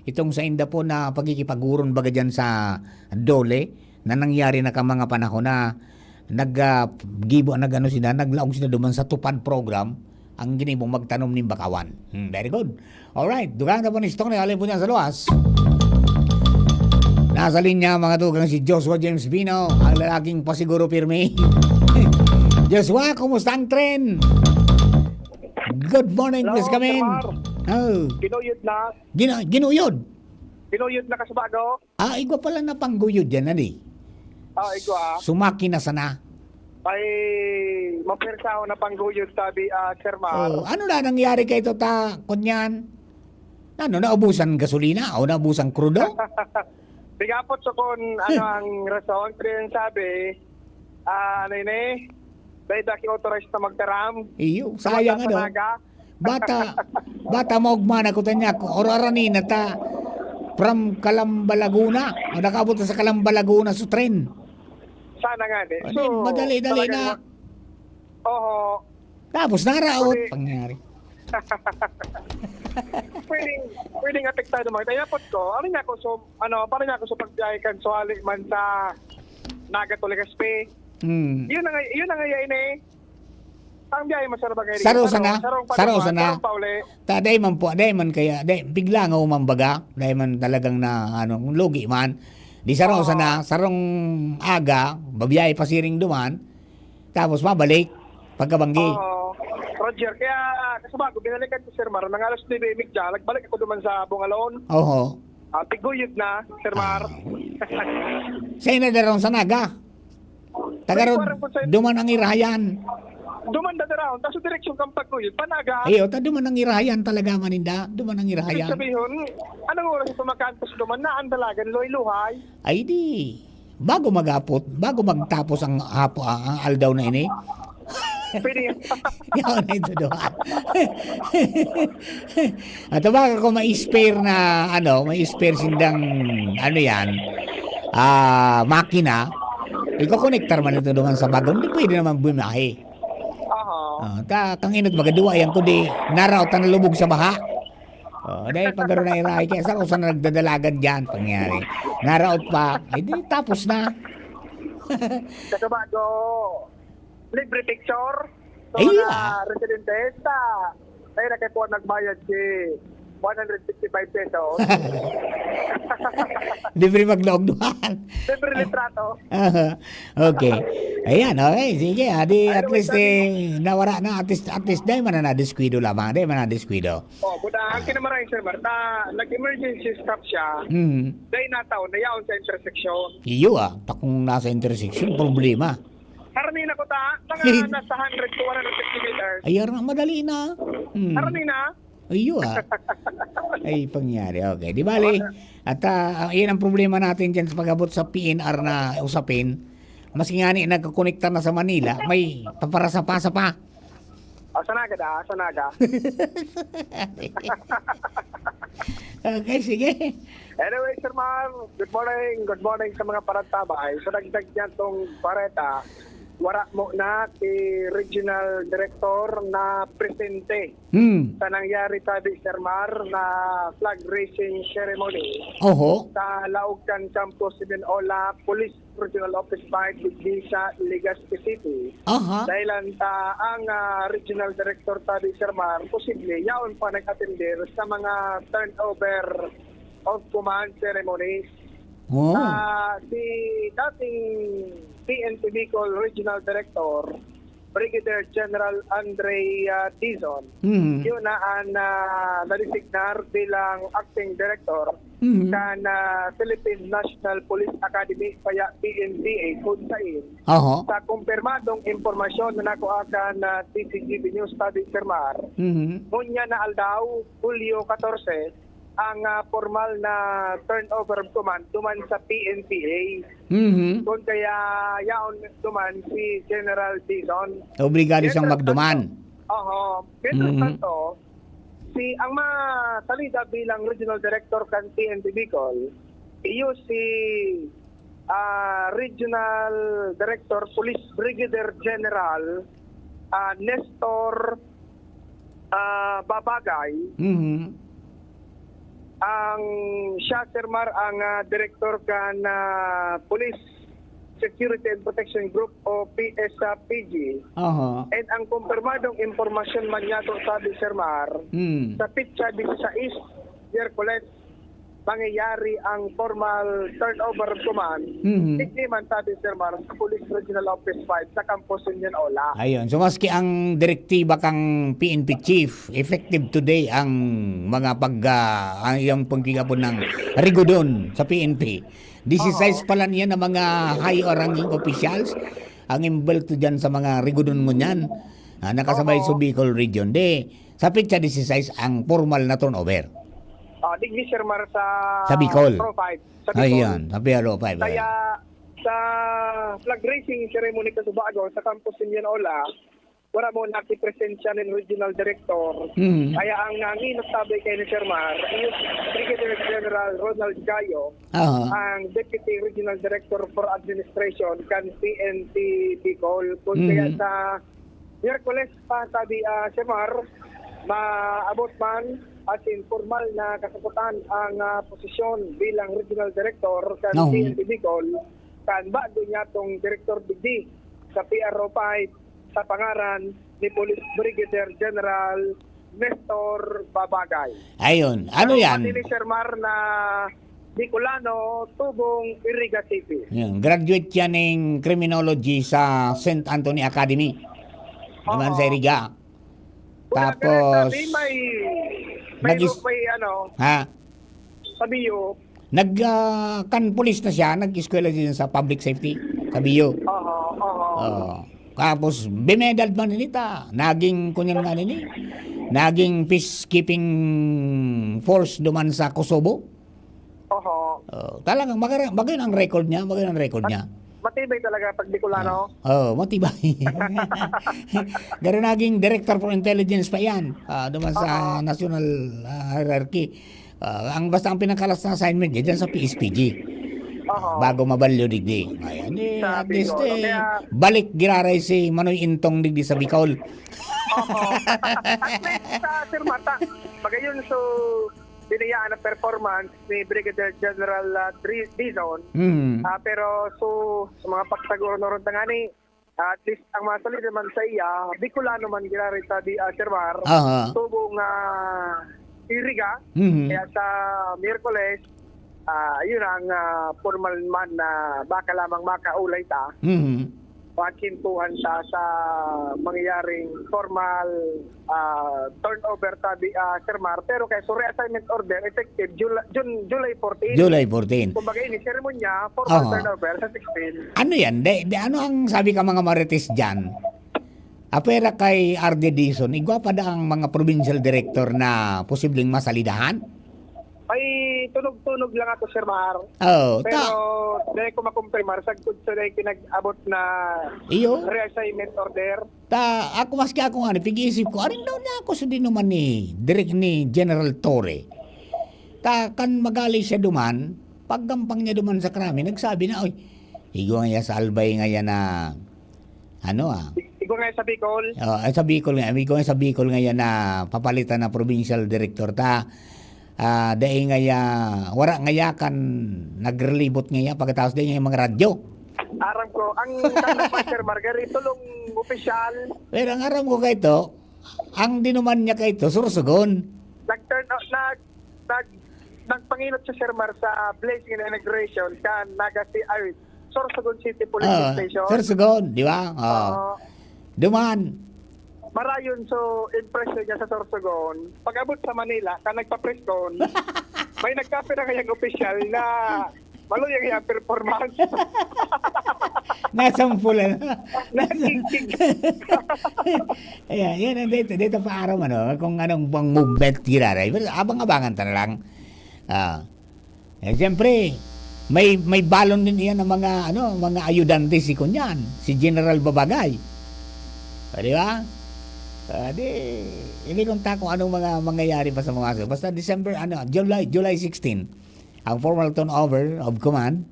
Itong sainda po na pagkikipaguron baga dyan sa DOLE na nangyari na ka mga panahon na nag, ah, gibo, nag-ano sila, naglaog sila duman sa TUPAD program, ang ginibong magtanom nin bakawan. Hmm, very good. Alright, dugang na po ni Stone, alin po niya sa luwas. Nasa linya, mga tugang, si Joshua James Bino, ang lalaking pasiguro pirmi. Joshua, kumusta ang tren? Good morning, Hello, Miss Camille. Sir Mar. Oh. Ginuyod na. Gina-, ginuyod? Ginuyod na, Kasabago. Ah, igwa pala na pangguyod yan, ani? Ah, igwa. Sumaki na sana. Ay, mapersa ako na pangguyod, sabi, ah, Sir Mar. Oh, ano na nangyari kay ito ta, kunyan? Ano, naubusan gasolina o naubusan krudo? Tigapot sa kun ano ang rason, pero yung sabi, ah, ano yun eh, dahil daki authorized na magtaram. Iyo, sayang, ano? Naga. Bata, bata maugma na kuta niya, kung oraranin na ta, from Calamba, Laguna, o nakaabot na sa Calamba, Laguna, sa tren. Sana nga, di. Ano So, yun, madali-dali talagang na. ma-, oho. Tapos naraot, Pwede. Pangyari. Pwedeng, pwedeng apektado man. Kaya pot ko, ano niya ako, so, ano, para niya ako sa pagbiyahe kan Suwali man sa Naga to Legazpi. Hmm. Yun na nga, yun na nga yan eh. Ang biyahe mo, sir, bagay Saro rin. sana? Sarong, sarong Saro paduman, sana? sarong pauli. Ta, dai man po, dai man kaya, dai, bigla nga umambaga, dai man talagang na, ano, lugi man. Di saro Oo. sana, sarong aga, babiyahe pa siring duman, tapos mabalik, pagkabanggi. Oo. Roger, kaya, ah, Kasabago, binalikan ko, Sir Mar, mga alas nuebe y media, nagbalik ako duman sa Bungalon. Oho. Ah, tiguyod na, Sir Mar. Ah. Sa ina darong sa Naga? Taga May ron, kuwarang percent. duman ang irahayan. Duman na daraon, tapos direksyon kang pagkuyod, panaga. Iyo, ta duman ang irahayan talaga, maninda. Duman ang Ibig irahayan. sabihin, anong oras ito magkantos duman na ang dalagan, luhay-luhay? Ay di, bago magapot, bago magtapos ang hapo-, ang, ang aldaw na ini. Pwede yan. Yaon na ito duman. At baka kung may spare na, ano, may spare sindang, ano yan, ah, makina, ikokonektar man ito naman sa bagong, di pwede naman bumahe. Aha. Ah, ta, kang inot, magaduwa yan, kundi naraot na lubog sa baha. Oh, dahil pag garo na irahay, kaya sa usan na nagdadalagan dyan, pangyari. Naraot pa, eh di, tapos na. Sa Tobago, libre picture. Sa Ay, mga ah. residente, sa, tayo na kayo po nagbayad si one hundred sixty-five pesos. Libre maglaog duman. Libre litrato. Aha. Okay. Ayan, okay. Sige, adi, at Anyway, least, sabi eh, nawara na. At least, at least, dahil man na nadiskuido lamang. Dahil man nadiskuido. Oh, buta, ang kinamaray, Sir Mar, ta, nag-emergency stop siya. Mm. Dahil nataon, nayaon sa intersection. Iyo, ah. Ta kung nasa intersection, problema. Harani na ko ta, mga nasa hundred to one hundred fifty meters. Ay, ara, madali na. Hmm. Harani na. Iyo, ah. Ay, pangyari. Okay, di bali. At, ah, iyan ang problema natin dyan sa pag-abot sa P N R na usapin. Mas nga ni, nagkakonektar na sa Manila, may paparasa-pasa pa. Asa na ka da? Asa na ka? Okay, sige. Anyway, Sir Mar, good morning. Good morning sa mga parantabay. Sa dagdag niya tong bareta, wara mo na si Regional Director na presente Hmm. sa nangyari tabi, Sir Mar, na flag raising ceremony Oho. sa laog kan Campus Simeon Ola Police Regional Office five digdi sa Legazpi City. Aha. Dahilan ta ang, ah, Regional Director tabi, Sir Mar, posible yaon pa nag-atender sa mga turnover of command ceremonies. Oh. Ah, si dating P N P Bicol Regional Director, Brigadier General Andre, ah, Dizon, Mhm. yun na ang, ah, nadesignar bilang acting director Mhm. kan, ah, Philippine National Police Academy, kaya P N P A, kun sain. Oho. Sa kumpirmadong impormasyon na nakuha kan, ah, D Z G B News tabi, Sir Mar, Mhm. ngunyan na aldaw, Hulyo katorse, ang, ah, formal na turnover of command duman sa P N P A. Mhm. Kun kaya yaon duman si General Dizon. Obligado siyang Mientras magduman. tanto, oho. Mientras Mhm. tanto, si, ang masalida bilang Regional Director kan P N P Bicol, iyo si, ah, Regional Director Police Brigadier General, ah, Nestor, ah, Babagay. Mhm. Ang siya, Sir Mar, ang, ah, direktor kan, ah, Police Security and Protection Group o P S P G. Aha. And ang kumpirmadong impormasyon man niya to, sabi, Sir Mar, Mm. sa petsa disisais, Miyerkules, mangyayari ang formal turnover of command. Mhm. Digdi man, sabi, Sir Mar, sa Police Regional Office five sa Campus Simeon Ola. Ayun. So, maski ang direktiba kang P N P chief, effective today ang mga pag, ah, ang iyang pagkikapon ng rigodon sa P N P. Disisais Oo. pala niya na mga high ranking officials ang imbelto dyan sa mga rigodon ngunyan. Ah, nakasabay Oo. sa Bicol Region. Di, sa petsa disisais ang formal na turnover. Ah, digdi, Sir Mar, sa Sa Bicol. Pro five, sa Bicol. Ayan, sa P R O five, Kaya, ayan. sa flag raising ceremony kasubago sa Campus Simeon Ola, wala mo nakipresensya nin regional director. Mhm. Kaya ang nanginot tabi kay ni Sir Mar, is Brigadier General Ronald Gayo, Aha. ang Deputy Regional Director for Administration kan P N P Bicol. Kung Mhm. kaya sa Miyerkules pa, sabi, ah, Sir Mar, maabot man asin formal na kasaputan ang, ah, posisyon bilang Regional Director kan Oo. P N P Bicol, kan bago niya tong direktor digdi sa P R O five sa pangaran ni Police Brigadier General Nestor Babagay. Ayun. Ano Ano yan? man ni Sir Mar na Bicolano, tubong Iriga City. Yan. Graduate yan ng criminology sa Saint Anthony Academy. Naman Oo. sa Iriga. Wala ka na Tapos, sabi, may, may, nagis-, may ano, ha? Sabi yun. Nag, ah, kan pulis na siya, nag-eskwela din sa public safety. Sabi yun. Oo, oo. Oo. Tapos, bimedal man nita. Naging, kunyan nga nini, naging peacekeeping force duman sa Kosovo. Oho. Oh, talagang magara-, magayon ang record niya, magayon ang record Mat-, niya. matibay talaga pag Bicolano. Ah, oh, matibay. Pero naging director for intelligence pa yan. Ah, duman sa Oo. national, ah, hierarchy. Ah, ang, basta ang pinakalas na assignment niya dyan sa P S P G. Oho. Bago mabalyo digdi. Ayan, eh, Sa at least, Bicol. eh, Kaya balik giraray si Manoy Intong digdi sa Bicol. Oho. At least, ah, Sir Mar, ta, magayon, so, binayaan ang performance ni Brigadier General, ah, Dri-, Dizon. Mm. Ah, pero so, sa mga pagsaguro na ron tangani, at least ang masalita man sa iya, Bicolano man giraray ta di, ah, Sir Mar, Aha. tubo nga Iriga, Mhm. kaya sa Miyerkules, ah, yun ang, ah, formal man na baka lamang makaulay ta. Mhm. Pakwentuhan ta sa mangyayaring formal, ah, turnover tabi, ah, Sir Mar. Pero kay so reassignment order effective Jul-, Jun-, July fourteen. July fourteen. Kumbaga, ini seremonya, formal Oo. turnover sa sixteen. Ano yan? De, de, ano ang sabi ka mga marites dyan? Apwera kay R D Dizon, igwa pa da ang mga provincial director na posibleng masalidahan? Ay, tunog-tunog lang ako, Sir Mar. Oo, Pero ta- dai ko makumpirmar, sagkod sa dai kinag-abot na Iyo? reassignment order. Ta, ako, maski ako nga, pig-iisip ko, arin daw niya ako sa dinuman ni, direk ni General Torre. Ta, kan magali siya duman, paggampang niya duman sa krami, nagsabi na, "Oy, igwa nga sa Albay nga yan na Ano, ah? Igwa nga sa Bicol. Oh, ay, sa Bicol nga. Igwa nga sa Bicol ngayon na papalitan na provincial director ta. Ah, dai ngaya, wara ngaya kan nagrelibot ngaya pagkatapos dai ngaya mga radyo. Aram ko, ang Santa Master Margarito long opisyal. Pero ang aram ko kaito, ang dinuman niya kaito, Sorsogon. Nag-turn out, nag, nag, nagpangenot si Sir Mar sa blessing and inauguration kan Naga Ci-, ay, Sorsogon City Police Ah, Station. Sorsogon, di ba? Oh. Oo. Duman. Marayon so impression niya sa Sorsogon. Pag-abot sa Manila, kan nagpa-press con, may nagkapira kayang opisyal na maluyang iyang performance. Nasampulan. Nasampulan. Ayan, yan ang dito, dito pa aram, ano, kung anong bang movement giraray. Pero abang-abangan ta na lang. Ah. Eh, siyempre, may, may balon din iyan ng mga, ano, mga ayudante si Kunyan, si General Babagay. O, di ba? Ah, di, hindi kong ta kung anong mga mangyayari pa sa mga, basta December, ano, July, July sixteen, ang formal turnover of command,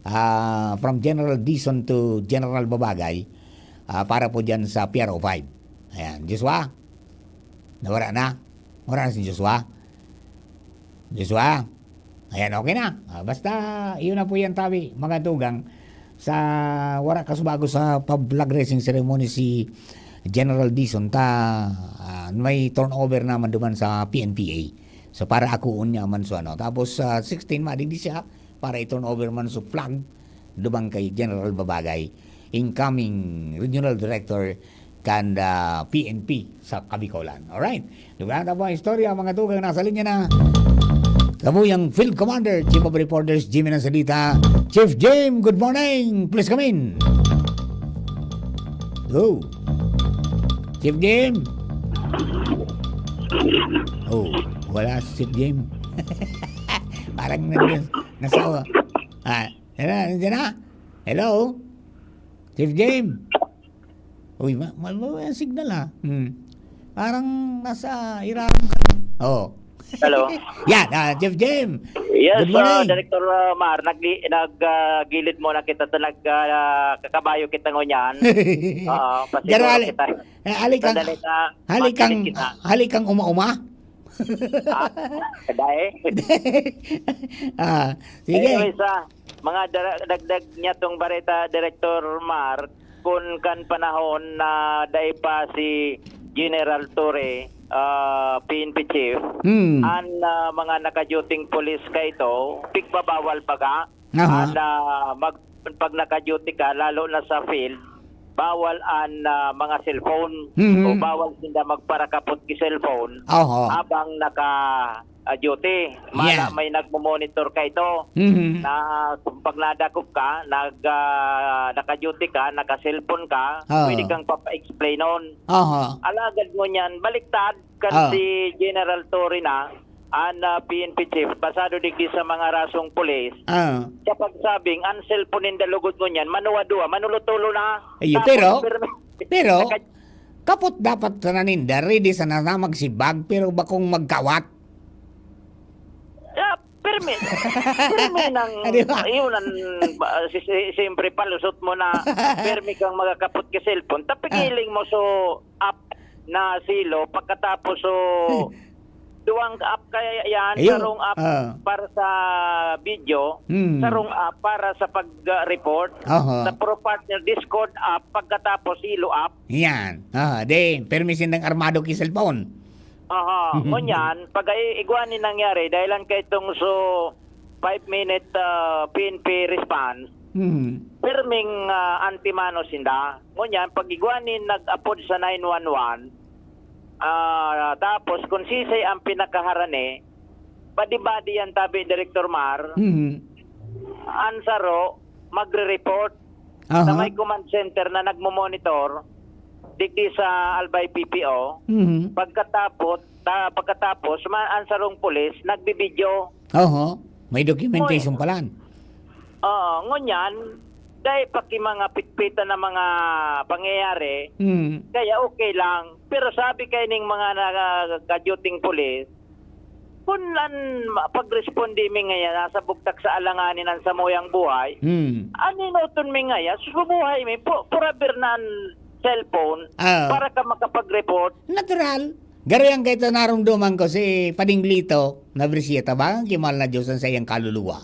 ah, from General Dizon to General Babagay, ah, para po dyan sa P R O five. Ayan, Joshua, nawara na. Wala na si Joshua. Joshua, ayan, okay na. Ah, basta, iyon na po yan, tabi, mga tugang. Sa wala kasubago sa pag-flag raising ceremony si General Dizon, ta, ah, may turnover naman duman sa P N P A. So, para akoon niya man so ano. Tapos, sa sixteen, madigdi siya para i-turnover man so flag duman kay General Babagay, incoming regional director kan, ah, P N P sa Kabikolan. Alright. Dugang na po ang istorya, mga tugang, nasa linya na. Kabuyang Field Commander, Chief of Reporters, Jimmy Nansalita. Chief Jim, good morning. Please come in. Go. Chief Jim. Oh, wala si Chief Jim. Parang nandun, nasa, ah, tara, nandiyan na. Hello? Chief Jim? Uy, ma-, ma-, ma-, ang signal, ah. Hmm. Parang nasa irarom ka. Oh. Hello. Yan, ah, Chief Jim. Yes, Good morning. ah, Director, ah, Mar, nag-, nag-, ah, gilid muna kita, ta nag-, ah, kakabayo kita ngunyan. Oo, pasiguro Garali. kita. Eh, hali kang, Sandali na, hali kang, makinig kita. hali kang uma-uma? Ah, dai. Ah, sige. Anyways, ah, mga dara-, dagdag niya tong bareta, Director Mark, kun kan panahon na dai pa si General Torre, ah, P N P chief, Hmm. an, ah, mga nakaduting pulis kaito, pigbabawal baga, Aha. an, ah, mag-, pag nakaduty ka, lalo na sa field, bawal an, ah, mga cellphone Mhm. o bawal sinda magparakapot ki cellphone Oho. habang naka, ah, duty. Mala Yeah. may nagmo-monitor kaito Mhm. na kung pag nadakop ka, nag, ah, naka-duty ka, naka-cellphone ka, Oo. pwede kang papa-explainon. Oho. Alagad ngunyan, baliktad kan Ah. si General Torre na, an, ah, P N P chief, basado digdi sa mga rasong pulis, Ah. sa pagsabing, an cellphone ninda lugod ngunyan, manuwa-duwa, manulotolo na. Iyo, Tapos, pero, pirmi, pero, naka- kapot dapat sana ninda, ready sana na magsibag, pero bakong magkawat. Ah, pirmi, pirmi nang, Ah, di ba? yun ang, ba, si, si, siyempre, palusot mo na, pirmi kang magkakapot ka cellphone, tapigiling Ah. mo so app na silo, pagkatapos so, duwang app kaya yan, Ayun. sarong app Ah. para sa video, Hmm. sarong app para sa pag-report, Aha. sa Pro Partner Discord app, pagkatapos silo app. Yan. Ah, di, pirmi sindang armado ki cellphone. Aha. Ngunyan, pag ay, igwa ni nangyari, dahil lang kay itong so, five minute, ah, P N P response, Hmm. pirming, ah, antimano sinda. Ngunyan, pag igwa ni nag-apod sa nine one one, ah, tapos kung sisay ang pinakaharani, badi-badi yan, tabi, Director Mar, Hmm. an saro, magre-report Aha. sa may command center na nagmo-monitor, digdi sa Albay P P O. Mhm. Pagkatapos, ta-, pagkatapos, ma-, ang sarong pulis, nagbibidyo. Oho. May documentation Oy. pala. Oo, ngunyan, dahil pa ki mga pitpitan na mga pangyayari, Mm. kaya okay lang. Pero sabi kay ning mga naka-duting pulis, Kun an ma-, pagresponde mi ngaya, nasa bugtak sa alanganin an samuyang buhay, Hmm. an inoton mi ngaya, susubuhay mi, pu-, purabir na an cellphone Ah. para ka makapag-report. Natural. Garo yan kaito narumduman ko, si Pading Lito, na Brisita, ba? Ang kimal na Diyos ang sa iyang kaluluwa.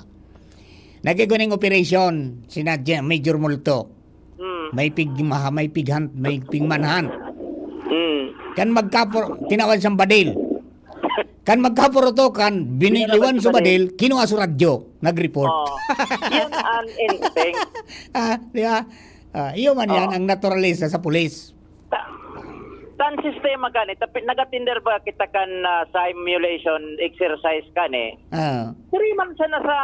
Nagkiguning operasyon, sina Je-, Major Multo. Hmm. May pig-, maha-, may pighan, may pigmanhan. Hmm. Kan magkapor-, tinawag siyang badil. Kan magkapurutukan, biniliwan Pinalabas sa badil. Badil, kinuha sa radyo, nag-report. Oh. Yan ang instinct. Ah, di ba? Ah, iyo man yan, Oh. ang naturalista sa pulis. Ta-, tan sistema kani, tapi-, nagatinder ba kita kan, ah, simulation exercise kani? Ah. Diri man sana sa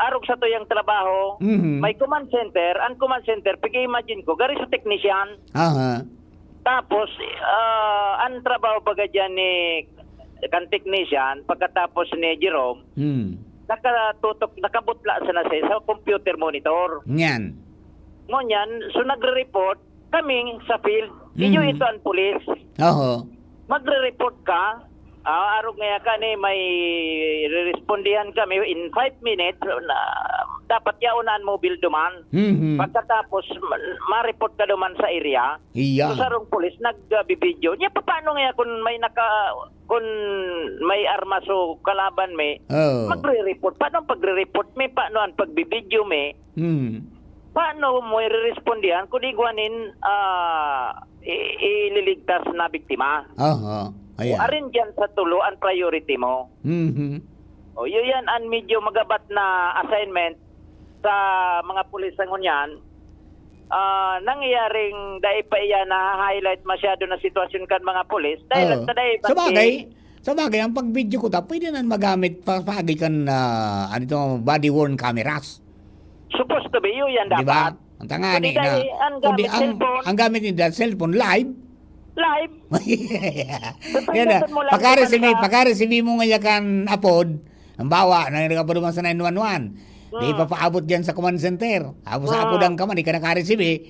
arog sa tuyang trabaho, Mhm. may command center. Ang command center, pag-imagine ko, gari sa technician. Aha. Tapos, ah, ang trabaho baga diyan ni kan technician, pagkatapos ni Jerome, Hmm. nakatutok, nakabutla sana siya sa computer monitor. Nyan. Ngunyan, so nagre-report kami sa field. Iyo Hmm. ito ang pulis. Oho. Magre-report ka, ah, arog ngaya kani may rerespondihan kami in five minutes, na, dapat yaon na an mobile duman. Mhm. Pagkatapos, ma-, ma-report ka duman sa area. Iya. So, sarong pulis, nag, ah, bibidyo. Niya, paano ngaya kung may naka-, kung may armas o kalaban mi, Oo. magre-report? Paano ang pagre-report mi? Paano ang pagbibidyo mi? Hmm. Paano mo irerespondihan kung igwa nin, ah, i-, ililigtas na biktima? Oho. Ayan. Arin diyan sa tulo ang priority mo. Mhm. O, yun yan ang medyo magabat na assignment sa mga pulis sa ngunyan. Ah, nangyaring dai pa iyan na-highlight masyado na sitwasyon kan mga pulis dahil Oo. sa dai Sabagay, sabagay, ang pag-video ko ta, pwede na magamit pa, paagi kan, ah, ano ito, body-worn cameras. Supposed to be, yun yan Di ba? dapat. Ang tangani Kundi na, dahil ang kundi gamit ang, cellphone. ang gamit nila, cellphone, live. Live. Yan na. Papaindutan mo lang Pakare kung si Mi, ano. pakare si Mi mo nga yakan apod. Ang bawa, na nagpapaduman sa nine one one. Di Hmm. papaabot dyan sa command center. Tapos sa Hmm. apod ang kaman, di ka nakaresibi.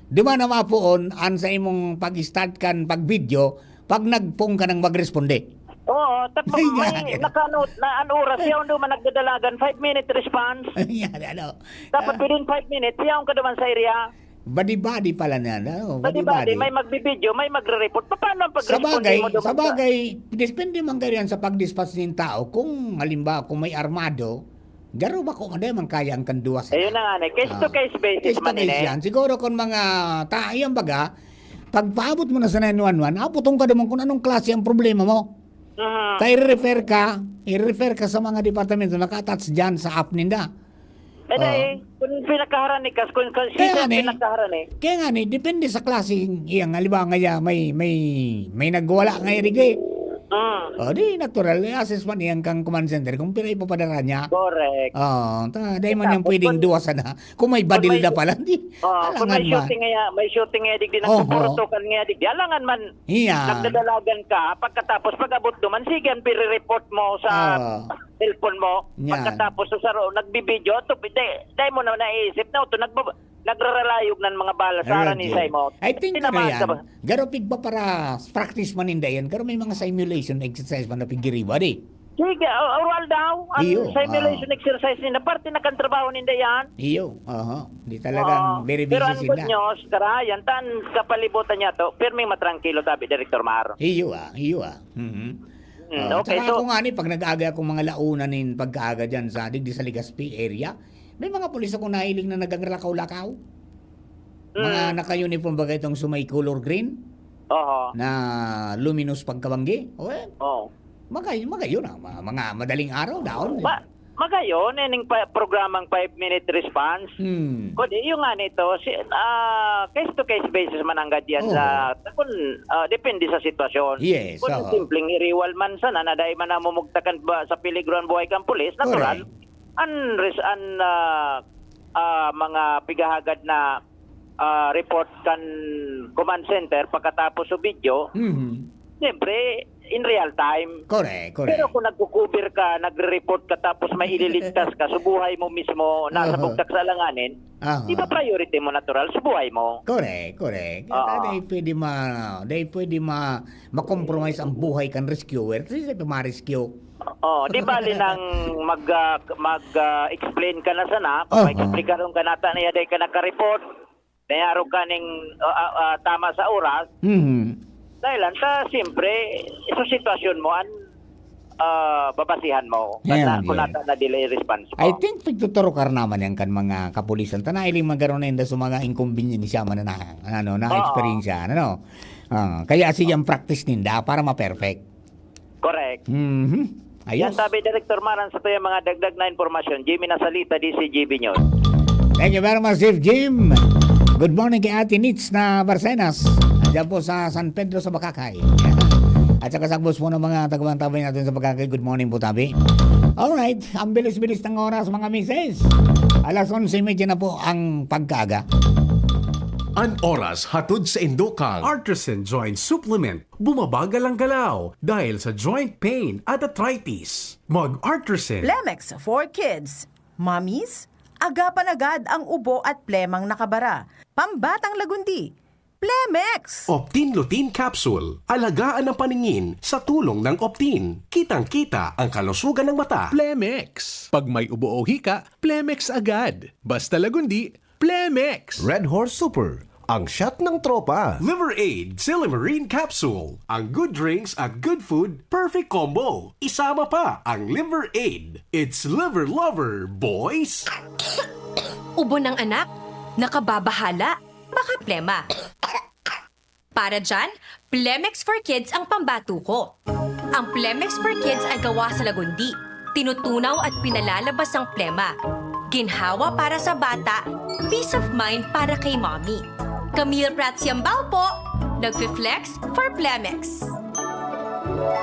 Duman na mapoon, an sa imong pag-start kan pag-video, pag nagpong ka nang magresponde. Oo, tapos Ay, may nga, ganun. nakano-, na, an oras, yaon duman nagdadalagan, five minute response. Yan, ano. Dapat Ah. within five minutes, yaon ka duman sa area. Badi-badi pala na, ano? Badi-badi, Badi-badi. may magbibidyo, may magre-report. Paano ang pagresponde Sabagay, mo duman sa sabagay, depende man kayo yan sa pag-dispatch ng tao. Kung, halimbawa, kung may armado, garo ba kung ano man kaya ang kanduwas na? Ayun na nga, eh. Case to Ah. case basis Case to man, case eh. yan. Siguro kung mga ta-, yan baga, pagpaabot mo na sa nine one one, abuton ka naman kung anong klase ang problema mo. Mhm. Ta i-refer ka, i-refer ka sa mga departamento na naka-attach dyan sa app ninda. Eh, Oo. dai, kung pinakaharani ka, kung, kung Kaya siya nga ni, pinakaharani. kaya nga ni, depende sa klase, iyang halimbawa nga, may, may, may nagwala nga irigi. Mm. O, di natural, i-assess man iyang kang command center kung pira ipapadara niya. Correct. Oo, ta, dai man Ika, yan pwedeng kung duwa sana. Kung may kung badil may na pala, di, Oh, kung alangan may man. shooting nga, may shooting nga digdi, Oho. nagpupurutukan nga digdi. Alangan man, Iya. nagdadalagan ka, pagkatapos pag-abot duman, sige, ang pire-report mo sa Ah. cellphone mo. Yan. Pagkatapos sa saro, nagbibidyo, to, dai, dai mo na naiisip na, to, nagba-, nagraralayog ng mga bala sa Alright, harani Jay. sa imo. I think, Tinamaan ano ka yan, ba? Garo pigpa para practice man ninda yan, garo may mga simulation exercise man na pigiriba, di? Sige, o-, oral daw. Ang Iyo, simulation ah. exercise ninda, parte na kan trabaho ninda yan. Iyo, aha. Di talagang Oo. very Pero busy ang good sila. news, karahayan, tan kapalibutan niya to, pirming matrangkilo, tabi, Director Mar. Iyo, ah, iyo, ah. Mhm. Mm, Ah, okay, tsaka so ako nga ni, pag nag-aga akong mga launa nin pagkaaga dyan sa, digdi sa Legazpi area, may mga pulis akong nahiling na naganglakaw-lakaw. Mga Mm. naka-uniform ba itong sumay color green? Oho. Na luminous pagkabanggi? O, eh, Oo. magay-, magayon ang mga, mga madaling araw, daon, di ba? Ma-, magayon, eh, ning pa-, programang five-minute response. Hmm. Kundi, yung nga nito, si, ah, case-to-case basis man ang gadyan Oo. sa, kung, ah, depende sa sitwasyon. Yes, Kung oo. simpleng iriwal man sana, na dahil man namumugtakan ba sa peligro ang buhay kang pulis, natural. Correct. An res-, an, ah, ah, mga pigahagad na, ah, report kan command center pagkatapos sa video, Mhm. siyempre, in real time. Correct, correct. Pero kung nagko-cover ka, nagre-report ka, tapos may ililigtas ka, so buhay mo mismo, nasa Aha. bugtak sa alanganin, Aha. di ba priority mo natural sa buhay mo? Correct, correct. Oo. Dahil pwede ma-, dahil pwede ma-, ma-compromise ang buhay kan rescuer. Kasi siyempre, ma-rescue. Oh, di bali nang mag, ah, mag, ah, explain ka na sana, Aha. Mag-explikaron ka nata na yaday ka nakareport, nayaro ka ning, ah, ah, ah, tama sa oras. Mhm. Dahil lang sa, siyempre, sa sitwasyon mo, an, ah, babasihan mo. Ayan, Kana, kung yeah. nata na delay response mo. I think pagtuturukar naman yan kan mga kapulisan. Tanay lang magkaroon na inda sa mga inconvenience man na, ano, na Oo. experience, ano. Ah, kaya siyang practice ninda para ma-perfect. Correct. Mhm. Ayos. Yan sabi, Director Maran, sa tuyang mga dagdag na impormasyon. Jimmy Nasalita, D C G B News. Thank you very much, Chief Jim. Good morning kay Ate Nits na Barcenas. Diyan po sa San Pedro sa Bacacay. At saka sa boss po ng mga taguan-tabay natin sa Bacacay, good morning po, tabi. Alright, ang bilis-bilis ng oras, mga misis. Alas onse y media na po ang pagkaaga. An oras hatod sa indokang Artisan Joint Supplement, bumabagal ang galaw dahil sa joint pain at arthritis. Mag-Artisan. Plemex for Kids. Mommies, agapan agad ang ubo at plemang nakabara. Pambatang lagundi. Plemex! Optin Lutein Capsule. Alagaan ang paningin sa tulong ng Optin. Kitang-kita ang kalusugan ng mata. Plemex. Pag may ubo o hika, Plemex agad. Basta lagundi, Plemex. Red Horse Super, ang shot ng tropa. Liver Aid Silymarin Capsule. Ang good drinks at good food, perfect combo. Isama pa ang Liver Aid. It's Liver Lover, boys! Ubo ng anak? Nakababahala? Baka plema? Para dyan, Plemex for Kids ang pambato ko. Ang Plemex for Kids ay gawa sa lagundi. Tinutunaw at pinalalabas ang plema. Ginhawa para sa bata, peace of mind para kay mommy. Camille Prats Yambao po, nagfi-flex for Plemex.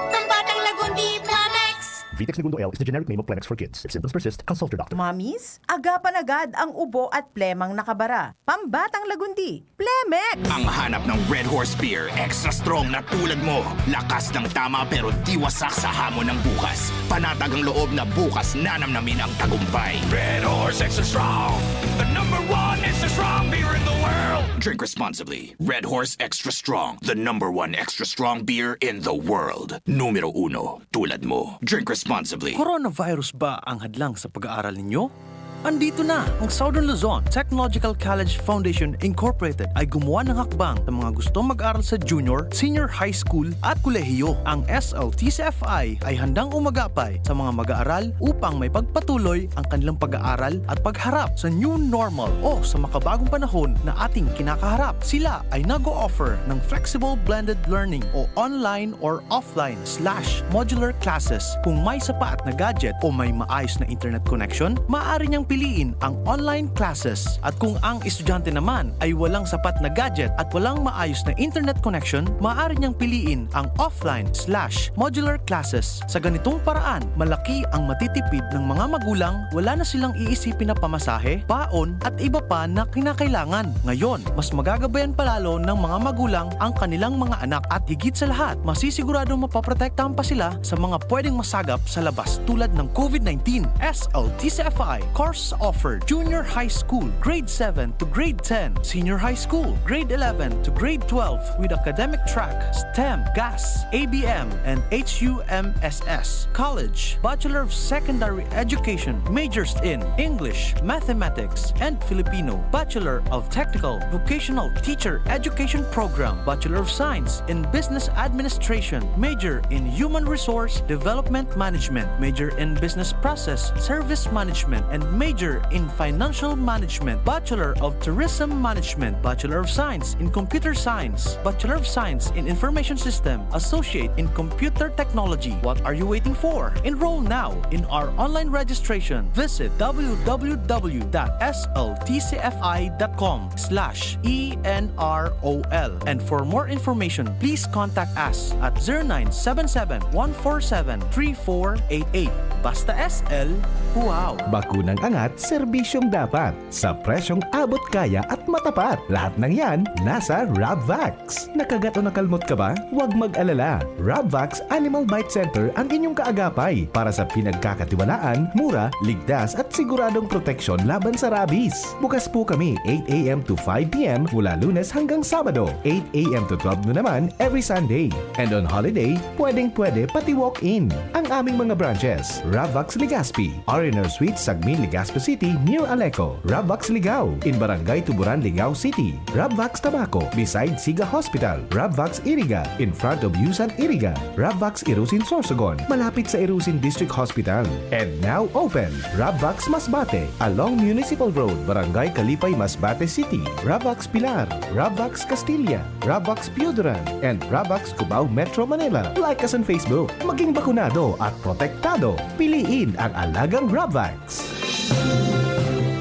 Ang batang lagundi, Plemex! Vitex Negundo L is the generic name of Plemex for kids. If symptoms persist, consult your doctor. Mommies, agapan agad ang ubo at plemang nakabara. Pambatang lagundi, Plemex! Ang hanap ng Red Horse Beer, extra strong na tulad mo. Lakas ng tama pero di wasak sa hamon ng bukas. Panatag ang loob na bukas nanamnamin ang tagumpay. Red Horse Extra Strong, the number one extra strong beer in the world. Drink responsibly. Red Horse Extra Strong, the number one extra strong beer in the world. Numero uno, tulad mo. Drink responsibly. Coronavirus ba ang hadlang sa pag-aaral ninyo? Andito na! Ang Southern Luzon Technological College Foundation Incorporated ay gumawa ng hakbang sa mga gustong mag-aral sa junior, senior high school at kolehiyo. Ang S L T C F I ay handang umagapay sa mga mag-aaral upang may pagpatuloy ang kanilang pag-aaral at pagharap sa new normal o sa makabagong panahon na ating kinakaharap. Sila ay nag-o-offer ng flexible blended learning o online or offline slash modular classes. Kung may sapat na gadget o may maayos na internet connection, maaari niyang piliin ang online classes. At kung ang estudyante naman ay walang sapat na gadget at walang maayos na internet connection, maaari niyang piliin ang offline slash modular classes. Sa ganitong paraan, malaki ang matitipid ng mga magulang, wala na silang iisipin na pamasahe, baon, at iba pa na kinakailangan. Ngayon, mas magagabayan palalo ng mga magulang ang kanilang mga anak at higit sa lahat, masisiguradong mapoprotektahan pa sila sa mga pwedeng masagap sa labas tulad ng COVID nineteen. S L T C F I course offered: Junior High School, Grade seven to Grade ten, Senior High School, Grade eleven to Grade twelve with academic track STEM, GAS, A B M, and H U M S S. College, Bachelor of Secondary Education, majors in English, Mathematics, and Filipino, Bachelor of Technical Vocational Teacher Education Program, Bachelor of Science in Business Administration, major in Human Resource Development Management, major in Business Process Service Management, and major in Financial Management, Bachelor of Tourism Management, Bachelor of Science in Computer Science, Bachelor of Science in Information System, Associate in Computer Technology. What are you waiting for? Enroll now in our online registration. Visit w w w dot s l t c f i dot com slash e n r o l. And for more information, please contact us at zero nine seven seven, one four seven, three four eight eight. Basta S L, wow! Bakunang angat, serbisyong dapat, sa presyong abot kaya at matapat. Lahat ng yan, nasa Rabvax. Nakagat o nakalmot ka ba? Huwag mag-alala. Rabvax Animal Bite Center ang inyong kaagapay para sa pinagkakatiwalaan, mura, ligtas at siguradong proteksyon laban sa rabies. Bukas po kami eight a m to five p m mula Lunes hanggang Sabado, eight a m to twelve noon naman every Sunday. And on holiday, pwedeng-pwede pati walk-in. Ang aming mga branches, Rabvax Legazpi, R and R Suite, Sagmin, Legazpi City, near Aleco, Rabvax Ligao, in Barangay Tuburan, Ligao City, Rabvax Tabaco, beside Siga Hospital, Rabvax Iriga, in front of Yusan Iriga, Rabvax Irusin Sorsogon, malapit sa Irusin District Hospital. And now open, Rabvax Masbate, along Municipal Road, Barangay Kalipay, Masbate City, Rabvax Pilar, Rabvax Castilla, Rabvax Pioduran, and Rabvax Cubao, Metro Manila. Like us on Facebook. Maging bakunado at protektado. Piliin ang alagang Rabvax.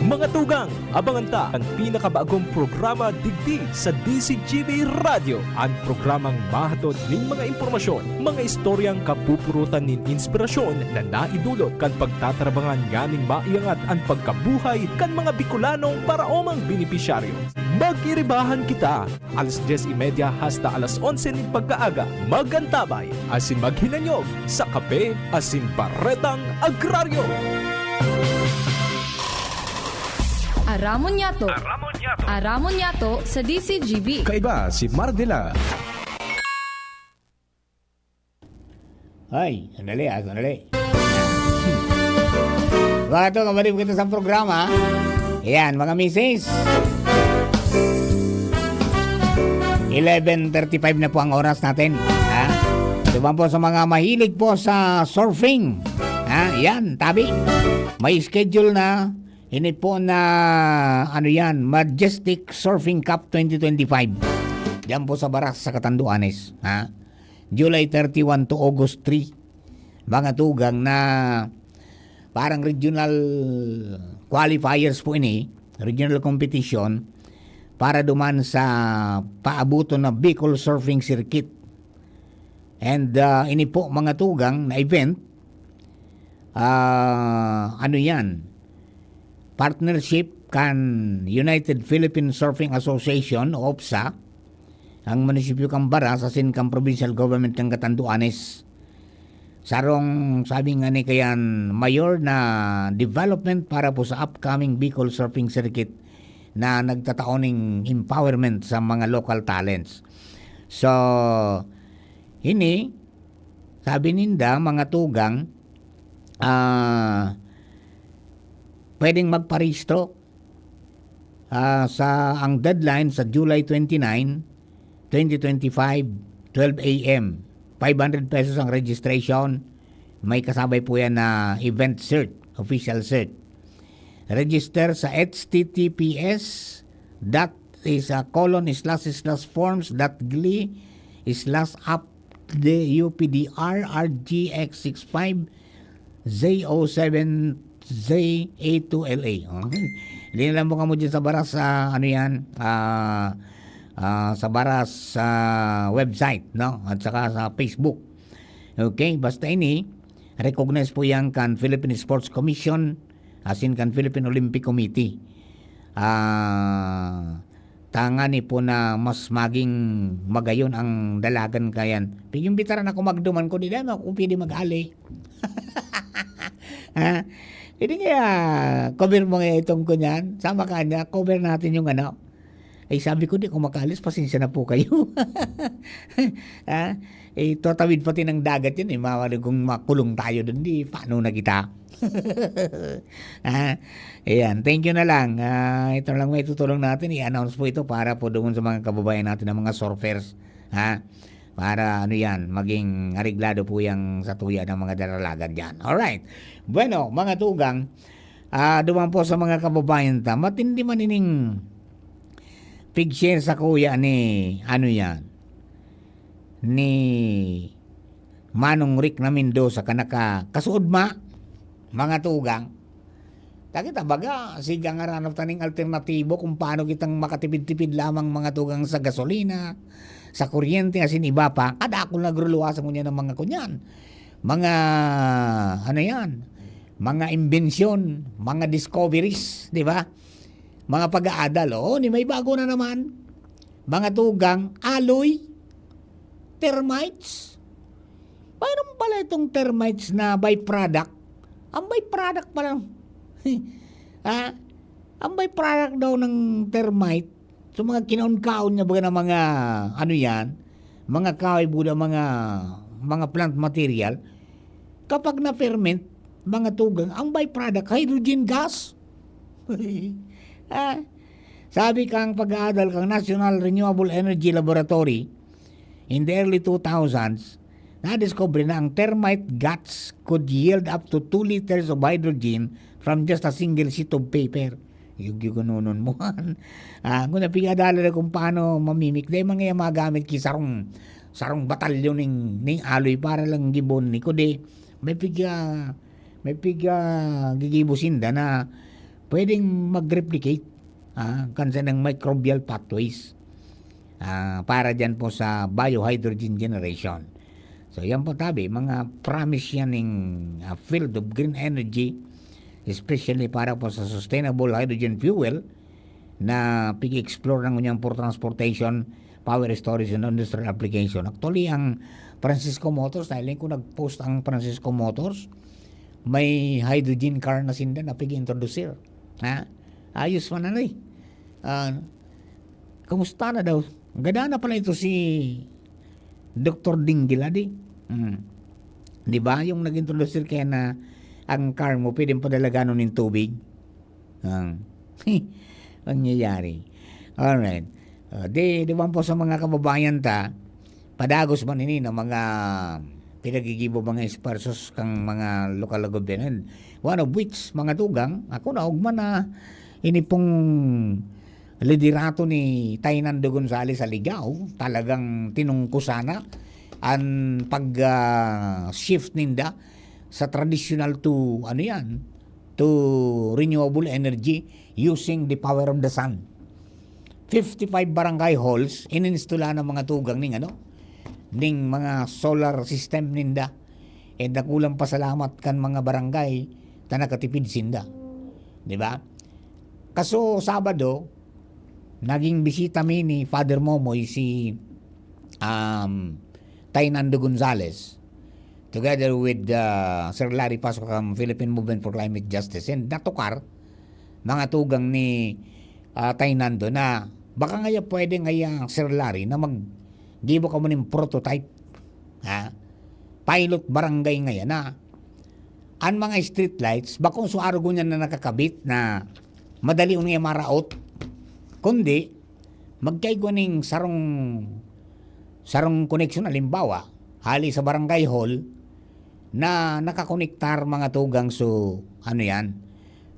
Mga tugang, abangan ta an pinakabagong programa digdi sa D Z G B Radyo, an programang mahatod nin mga impormasyon, mga istoryang kapupurutan nin inspirasyon na naidulot kan pagtatrabangan nganing maiangat an pagkabuhay kan mga Bicolanong paraomang benepisyaryo. Mag-iribahan kita! Alas dyes y media hasta alas onse nin pagkaaga, mag-antabay asin maghinanyog sa Kape asin Baretang Agraryo. Aramon Yato. Aramon Yato. Aramon Yato sa D Z G B. Kaiba si Mardela. Ay, sandali ah, sandali. Mga to, kabalik kita sa programa. Ayan, mga misis. Eleven thirty-five na po ang oras natin. Ha? Ito po sa mga mahilig po sa surfing. Ha? Yan, tabi. May schedule na. Ini po na, ano yan, Majestic Surfing Cup twenty twenty-five. Diyan po sa Baras sa Catanduanes. Ha? July thirty-one to August three, mga tugang, na parang regional qualifiers po ini, regional competition para duman sa paabuton na Bicol Surfing Circuit. And, ah, ini po, mga tugang, na event, ah, ano yan, partnership kan United Philippine Surfing Association o OPSA, ang munisipyo kan Baras asin kan provincial government kan Catanduanes. Sarong, sabi nga ni kayan mayor, na development para po sa upcoming Bicol Surfing Circuit na nagtatao ning empowerment sa mga local talents. So, ini, sabi ninda, mga tugang, ah, pwedeng magparehistro, ah, sa, ang deadline sa July twenty-nine, twenty twenty-five, twelve a m. Five hundred pesos ang registration. May kasabay po yan na event cert, official cert. Register sa H T T P S dot is a colon slash slash forms dot gli slash up D U P D R R G X six five Z O seven Z A two L A. Okay. Linlang mo kamo dyan sa Baras, sa ano yan, ah, ah, sa Baras, sa website, no? At saka sa Facebook. Okay, basta ini, recognized po yan kan Philippine Sports Commission, asin kan Philippine Olympic Committee. Ah, tangani po na mas maging magayon ang dalagan kayan. Pigimbitaran ako magduman ko, di dahil ako pwede mag-ali. Ha? Pwede kaya cover mo nga itong kunyan? Sama ka niya, cover natin yung ano. Ay, sabi ko, "Di ko makaalis, pasensya na po kayo." Ha? Eh, tatawid pati ng dagat yun eh. Mawari kung makulong tayo dun, di paano na kita? Ah, ayan. Thank you na lang. Ah, ito na lang may tutulong natin. I-announce po ito para po doon sa mga kababayan natin ng mga surfers. Ha? Para ano yan, maging areglado po yang sa tuya ng mga daralagan dyan. Alright. Bueno, mga tugang, ah, duman po sa mga kababayan ta, matindi man ining pig-share sa kuya ni, ano yan, ni Manong Rick na Mendoza, ka naka-, kasuodma, mga tugang. Takita baga, siga nga ranap taning alternatibo kung paano kitang makatipid-tipid lamang, mga tugang, sa gasolina, sa kuryente, asin iba pa. Kadakol nagruluwasan ngunyan ng mga kunyan. Mga, ano yan, mga imbensyon, mga discoveries, di ba? Mga pag-aadal. Oo, ni may bago na naman. Mga tugang, alloy, termites. Mayroon pala itong termites na byproduct. Ang byproduct pala, ha? Ang byproduct daw ng termite, so mga kinaon-kaon niya baga ng mga, ano yan, mga kahoy, buda, mga, mga plant material, kapag na-ferment, mga tugang, ang byproduct, hydrogen gas. Ah, sabi kang pag-aadal kang National Renewable Energy Laboratory, in the early two thousands, nadiskubre na ang termite guts could yield up to two liters of hydrogen from just a single sheet of paper. Yug-yugununon mo. Ah, kung napigadala na kung paano mamimik, dahil mga yan magamit ki sarong, sarong batalyon ning, ning aloy para lang gibon ni kundi may piga, may piga gigibo sinda na pwedeng mag-replicate, ah, kan sa ng microbial pathways, ah, para dyan po sa biohydrogen generation. So, yan po tabi, mga promise yan ning, ah, field of green energy, especially para po sa sustainable hydrogen fuel na pig-explore ng unyang for transportation, power storage, and industrial application. Actually, ang Francisco Motors, dahil ko nag-post ang Francisco Motors, may hydrogen car na sinda na pig-introduce. Ha? Ayos man ano eh. Ah, kamusta na daw? Gada na pala ito si Doktor Dinggil, adi. Hmm. Di ba? Yung nag-introduce kaya na ang car mo, pwedeng padalaganon ng tubig. Ah. Pangyayari. Alright. Ah, di, di ba po sa mga kababayan ta, padagos man ini na mga pinagigibo mga esfuerzos kang mga lokal na gobyerno. One of which, mga tugang, ako na ugma na ini pong liderato ni Tay Nando Gonzales sa Ligao, talagang tinungko sana ang pag, ah, shift ninda sa traditional to, ano yan, to renewable energy using the power of the sun. Fifty-five barangay halls, ininstula ng mga tugang ning, ano, ning mga solar system ninda. And dakulang pasalamat kan mga barangay ta nakatipid sinda. Di ba? Kaso Sabado, naging bisita mi ni Father Momoy si, um, Tay Nando Gonzales, together with, uh, Sir Larry Pasco from Philippine Movement for Climate Justice, and natukar, mga tugang ni, ah, Tay Nando, na baka ngaya pwede ngaya, Sir Larry, na maggibo kamo nin prototype, ha? Pilot barangay ngaya na an mga street lights, bakong suaro ngunyan na nakakabit na madali ngaya maraot, kundi magkaigwa ning sarong, sarong koneksyon, halimbawa, hali sa barangay hall na nakakonektar mga tugang, so, ano yan,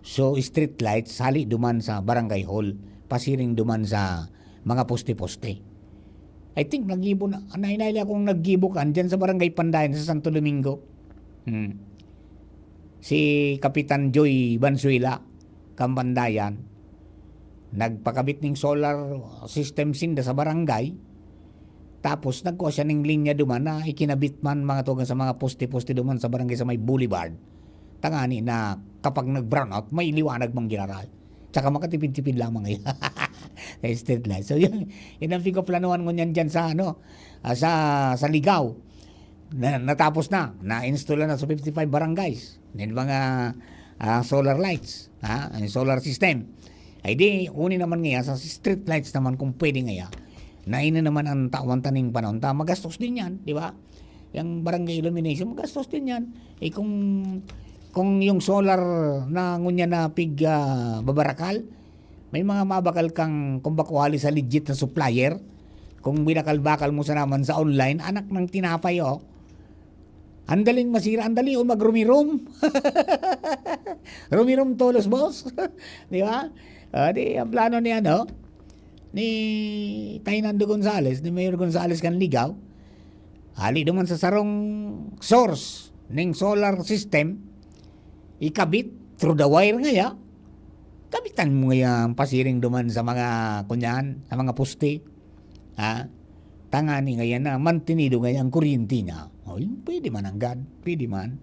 so, street lights, hali duman sa barangay hall, pasiring duman sa mga poste-poste. I think, naggibo na, nahinahili akong naggibo kan dyan sa Barangay Pandayan sa Santo Domingo. Hmm. Si Kapitan Joy Bansuela, kan Pandayan, nagpakabit ning solar system sinda sa barangay. Tapos nagkua siya ning linya duman na ikinabit man mga tugang sa mga poste-poste duman sa barangay sa may boulevard. Tangani na kapag nag-brownout, may liwanag man giraray. Tsaka makatipid-tipid lamang ngayon. Sa street light. So, yun, yun ang pigkaplanuhan ngunyan dyan sa, ano, ah, sa, sa Ligao. Na, natapos na, na-install na sa fifty-five barangays. Yung mga, ah, solar lights, ha? Ang solar system. Ay di, uni naman ngaya sa street lights naman kung pwede ngaya. Na ini naman ang tawan taning panahon. Ta, magastos din yan, di ba? Yung barangay illumination, magastos din yan. Eh kung, kung yung solar na ngunya na pig, ah, babarakal, may mga mabakal kang, kung bakuhali sa legit na supplier, kung binakal-bakal mo sa naman sa online, anak ng tinapay, oh. Ang daling masira, ang daling o magrumirom. Rumirom tolos, boss. Di ba? Ah, di, ang plano ni ano, ni Tainando Gonzales, ni Mayor Gonzales kan Ligao, hali naman sa sarong source ning solar system, ikabit through the wire ngaya, kabitan mo ngaya ang pasiring duman sa mga, kunyan, sa mga poste. Ha? Tangani ngaya na, mantinido ngaya ang kuryente niya. O, yun, pwede man ang gad, pwede man.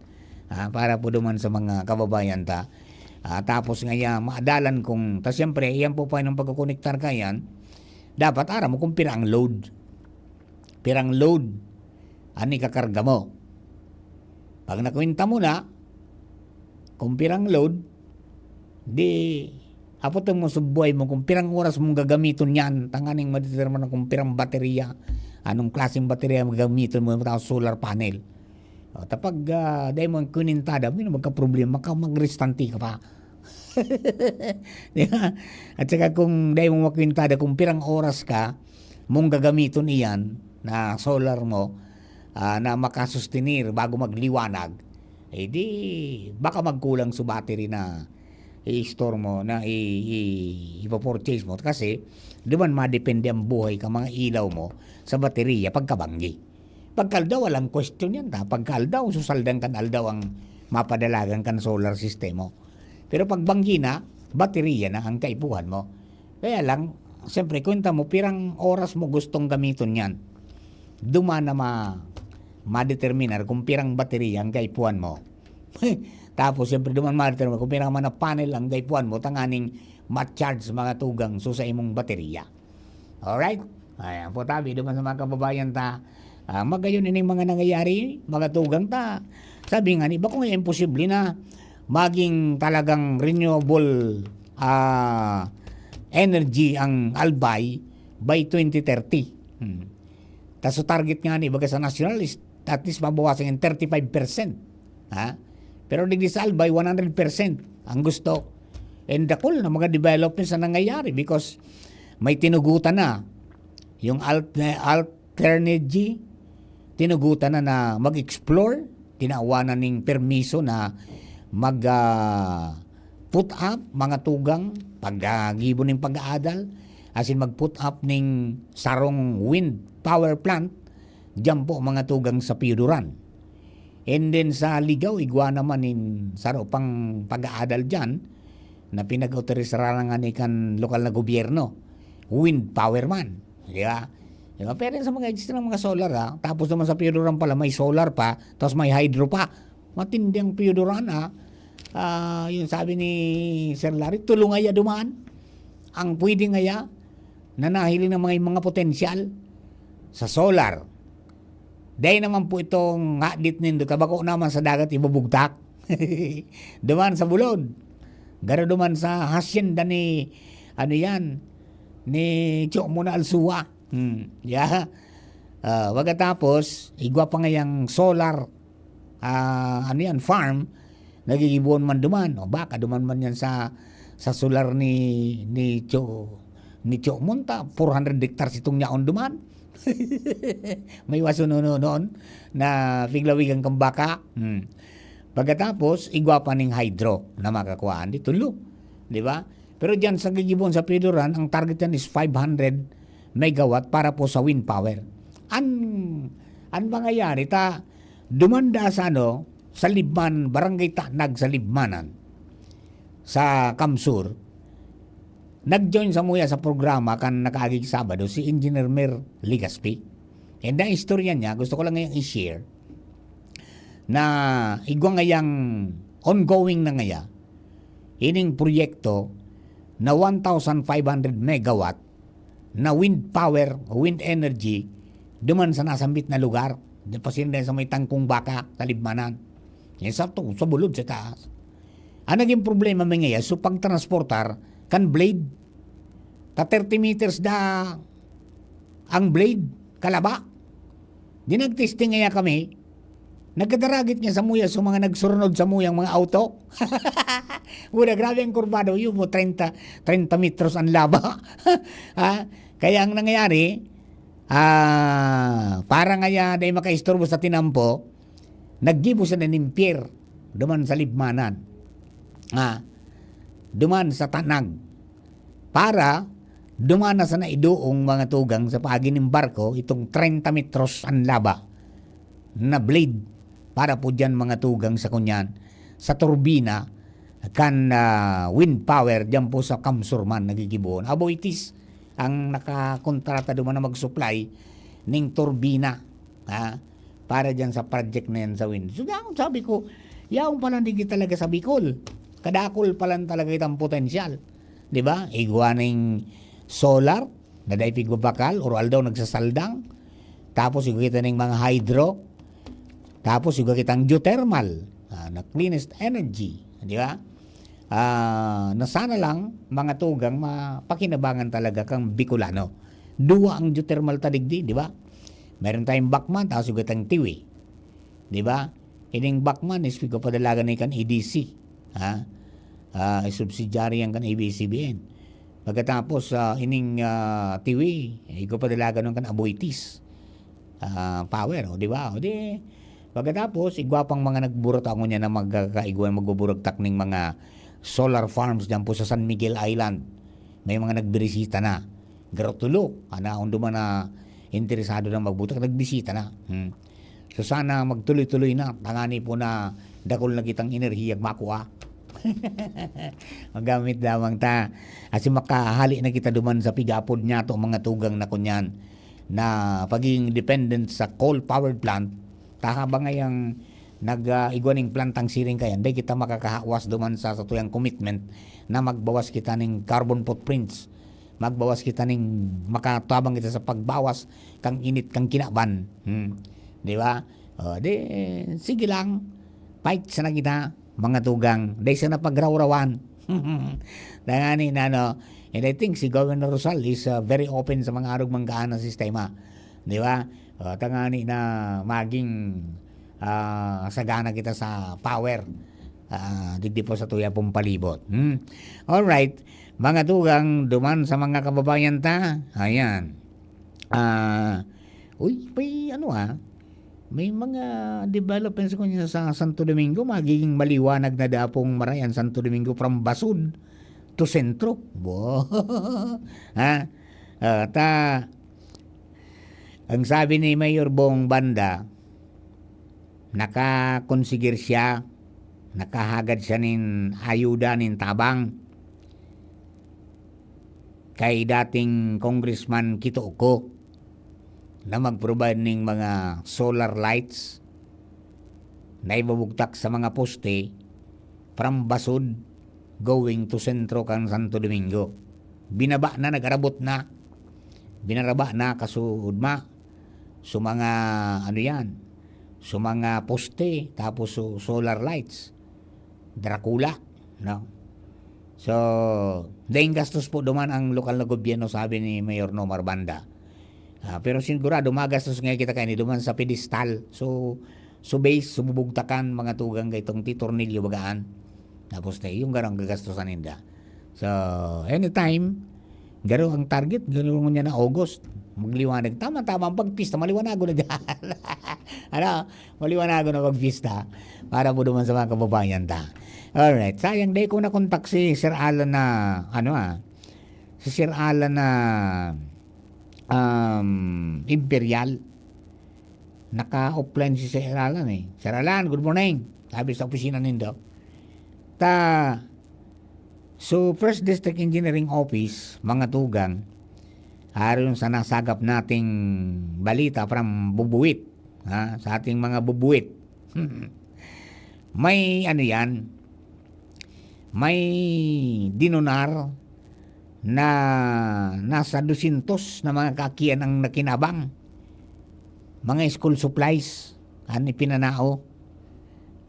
Ah, para po duman sa mga kababayan ta. Ah, tapos ngaya, maadalan kung, ta siyempre, iyan po pa yung pagkukonektar ka yan, dapat aram mo kung pira ang load. Pirang load ang ikakarga mo. Pag nakwenta mo na, kung pirang load, di, apoton mo sa buhay mo kung pirang oras mong gagamiton yan, tanganing madetermina kung pirang baterya, anong klaseng baterya ang gagamiton mo, tapos solar panel. O, tapag, ah, dahil mo ang kunintada, may magka-problema ka, magrestante ka pa. Di ba? At saka kung dahil mo makwintada kung pirang oras ka, mong gagamiton iyan na solar mo, ah, na makasustenir bago magliwanag, eh di, baka magkulang sa battery na i-store mo, na i-, i-, ipo-purchase mo. Kasi, duman madepende ang buhay ka mga ilaw mo sa baterya pagkabanggi. Pagkaldaw, walang question yan, ta. Pagkaldaw, susaldan kan aldaw ang mapadalagan kan solar system mo. Pero pagbanggi na, baterya na ang kaipuhan mo. Kaya lang, siyempre, kwenta mo, pirang oras mo gustong gamiton yan. Duman na ma-, madeterminar kung pirang baterya ang kaipuhan mo. Tapos, siyempre, duman madeterminar kung pirang mga panel ang kaipuhan mo, tanganing ma-charge mga tugang so sa imong baterya. Alright? Ayan po, tabi, duman sa mga kababayan ta. Ah, magayon ining mga nangyayari, mga tugang ta. Sabi nga ni, bako nga imposible na maging talagang renewable, ah, energy ang Albay by twenty thirty. Hmm. Ta so target nga ni, baga sa national is at least mabawasan yung thirty-five percent. Ha? Pero digdi sa Albay, one hundred percent ang gusto. And dakul na mga developments na nangyayari because may tinugutan na yung alt-, Alternergy, tinugutan na na mag-explore, tinawanan ning permiso na mag, ah, put up mga tugang, pag, ah, gibo ning pag-aadal, asin mag-put up ning sarong wind power plant, diyan po mga tugang sa Pioduran. And then sa Ligao, igwa naman nin saro pang pag-aadal diyan na pinag-autorisar na ngani kan lokal na gobyerno. Wind power man, di ba? Di ba? Pero sa mga extra mga solar, ah, tapos naman sa Pioduran pala, may solar pa, tapos may hydro pa. Matindi ang Pioduran, ah. Ah, yung sabi ni Sir Larry, tulo ngaya duman ang pwede ngaya na nahiling ng mga, mga potensyal sa solar. Dahil naman po itong hadit nindo, tabako naman sa dagat ibubugtak. Duman sa Bulod. Garo duman sa hacienda ni, ano yan, ni Cho Mona Alsua. Hmm, yeah. Ah, pagkatapos, igwa pa ngayang solar, ah, ano yan, farm, nagigibohon man duman. O baka duman man yan sa, sa solar ni, ni Cho, ni Cho Monta, four hundred hectares itong yaon duman. May waso noon, noon na piglawigan kang baka. Hmm. Pagkatapos, igwa pa ning hydro na makakuhaan di tulo. Di ba? Pero diyan sa gigibohon sa Pioduran, ang target niyan is five hundred megawatt para po sa wind power. An, an mangyayari, ta, dumanda sa ano, sa Libman, Barangay Tanag sa Libmanan, sa Kamsur, nag-join samuya sa programa kan nakaaging Sabado si Engineer Mer Legaspi. And ang istorya niya, gusto ko lang ngayang i-share, na igwa ngayang ongoing na ngaya, ining proyekto na one thousand five hundred megawatt na wind power, wind energy, duman sa nasambit na lugar, di pa sila sa may Tangkong Baka, sa Libmanan. Yan sa to, sa bulod, sa taas. Ang naging problema may ngaya, so pagtransportar, kan blade, ta thirty meters da ang blade, kalaba. Di nag-testing ngaya kami, nagkadaragit niya samuya sa mga nagsurnod samuyang mga auto. Wala, grabe ang kurbado. Yun po, treinta, treinta metros ang laba. Ha? Kaya ang nangyayari, ah, para ngaya dahil makaistorbo sa tinampo, naggibo sa nanimpier, duman sa Libmanan. Ah, duman sa Tanag. Para duman na sana idoong mga tugang sa paagi nin barko itong treinta metros ang laba na blade para po diyan mga tugang sa kunyan, sa turbina kan, ah, wind power diyan po sa Kamsurman nagigibohon. Aboitiz ang nakakontrata duman na mag-supply ning turbina, ha, para diyan sa project na yan sa wind. So, ang sabi ko, Yaon pa lang digdi talaga sa Bicol. Kadakul pa lang talaga itang potensyal. Di ba? Igwa ning solar, na dai pigbabakal, or aldaw nagsasaldang. Tapos igwa kita ning mga hydro. Tapos igwa kitang geothermal, ah, na cleanest energy. Di ba? Ah, na sana lang, mga tugang, mapakinabangan talaga kang Bicolano. Duwa ang geothermal ta digdi, di ba? Meron tayong Bacman, tapos igwa tayong Tiwi. Di ba? Ining Bacman is igwa pa dalagan na kan A D C. Ha? Ah, subsidiary yan kan A B S C B N. Pagkatapos, ah, ining, ah, Tiwi, igwa pa dalagan na kan Aboitiz, ah, Power, o, di ba? O, di, pagkatapos, igwa pang mga nagburot ako niya na magkakaigwa, magbuburagtak ning mga solar farms diyan po sa San Miguel Island. May mga nagbirisita na. Garo tulo, ana, onduman na interesado na magbutak, nagbisita na. Hmm. So, sana magtuloy-tuloy na, tangani po na dakul na kitang enerhiya makua. Magamit lamang ta. Kasi makahali na kita duman sa pigapod niya to, mga tugang na kunyan, na pagiging dependent sa coal powered plant, ta habang ngayang nag, ah, igwa ning plantang siring kayan, dai kita makakahawas duman sa satuyang commitment na magbawas kita ning carbon footprints. Magbawas kita ning makatabang kita sa pagbawas kang init kang kinaban. Hmm. Di ba? O, di, sige lang. Fight sana kita, mga tugang. Dai sana pagrawrawan. Tangani na, no? And I think si Governor Rosal is, uh, very open sa mga arog manggaan na sistema. Di ba? O, tangani na maging, ah, sagana kita sa power. Ah, digdi po sa tuya pong palibot. Hmm? Alright. Mga tugang, duman sa mga kababayan ta. Ayan. Ah, uy, may ano, ah, may mga developments ko niya sa Santo Domingo, magiging maliwanag na dapong maray ang Santo Domingo from Basud to Sentro. Bo. Ha? Ah, ta, ang sabi ni Mayor Bong Banda, nakakonsigir siya, nakahagad siya nin ayuda, nin tabang kay dating Congressman Kito Oco na mag-provide ning mga solar lights na ibubugtak sa mga poste from Basud going to sentro kan Santo Domingo. Binaba na, nag-arabot na. Binaraba na, kasuodma. So, mga, ano yan? So, mga poste, tapos so, solar lights. Dracula, no? So, daing gastos po duman ang lokal na gobyerno, sabi ni Mayor Nomar Banda. Ah, pero sigurado, magastos nga kita kaini duman sa pedestal. So, so base, so bubugtakan, mga tugang, kay itong titornilyo bagaan. Tapos tayo, yung garang gagastosan ninda. So, anytime, garo ang target, garo ngunyan na August. Magliwanag. Tama-tama ang pagpista, maliwanagon na dyan. Ano? Maliwanagon na pagpista para po duman sa mga kababayan ta. Alright. Sayang, dai ko nakontak si Sir Alan na, ano, ah, si Sir Alan na, um, Imperial. Naka-offline si Sir Alan, eh. "Sir Alan, good morning." Sabi sa opisina nindo. Ta, so, First District Engineering Office, mga tugang, ayon sa nasagap nating balita from Bubuit, ha, sa ating mga Bubuit. May ano yan, may dinunar na nasa dosyentos na mga kaakian ang nakinabang. Mga school supplies, an ipinanao,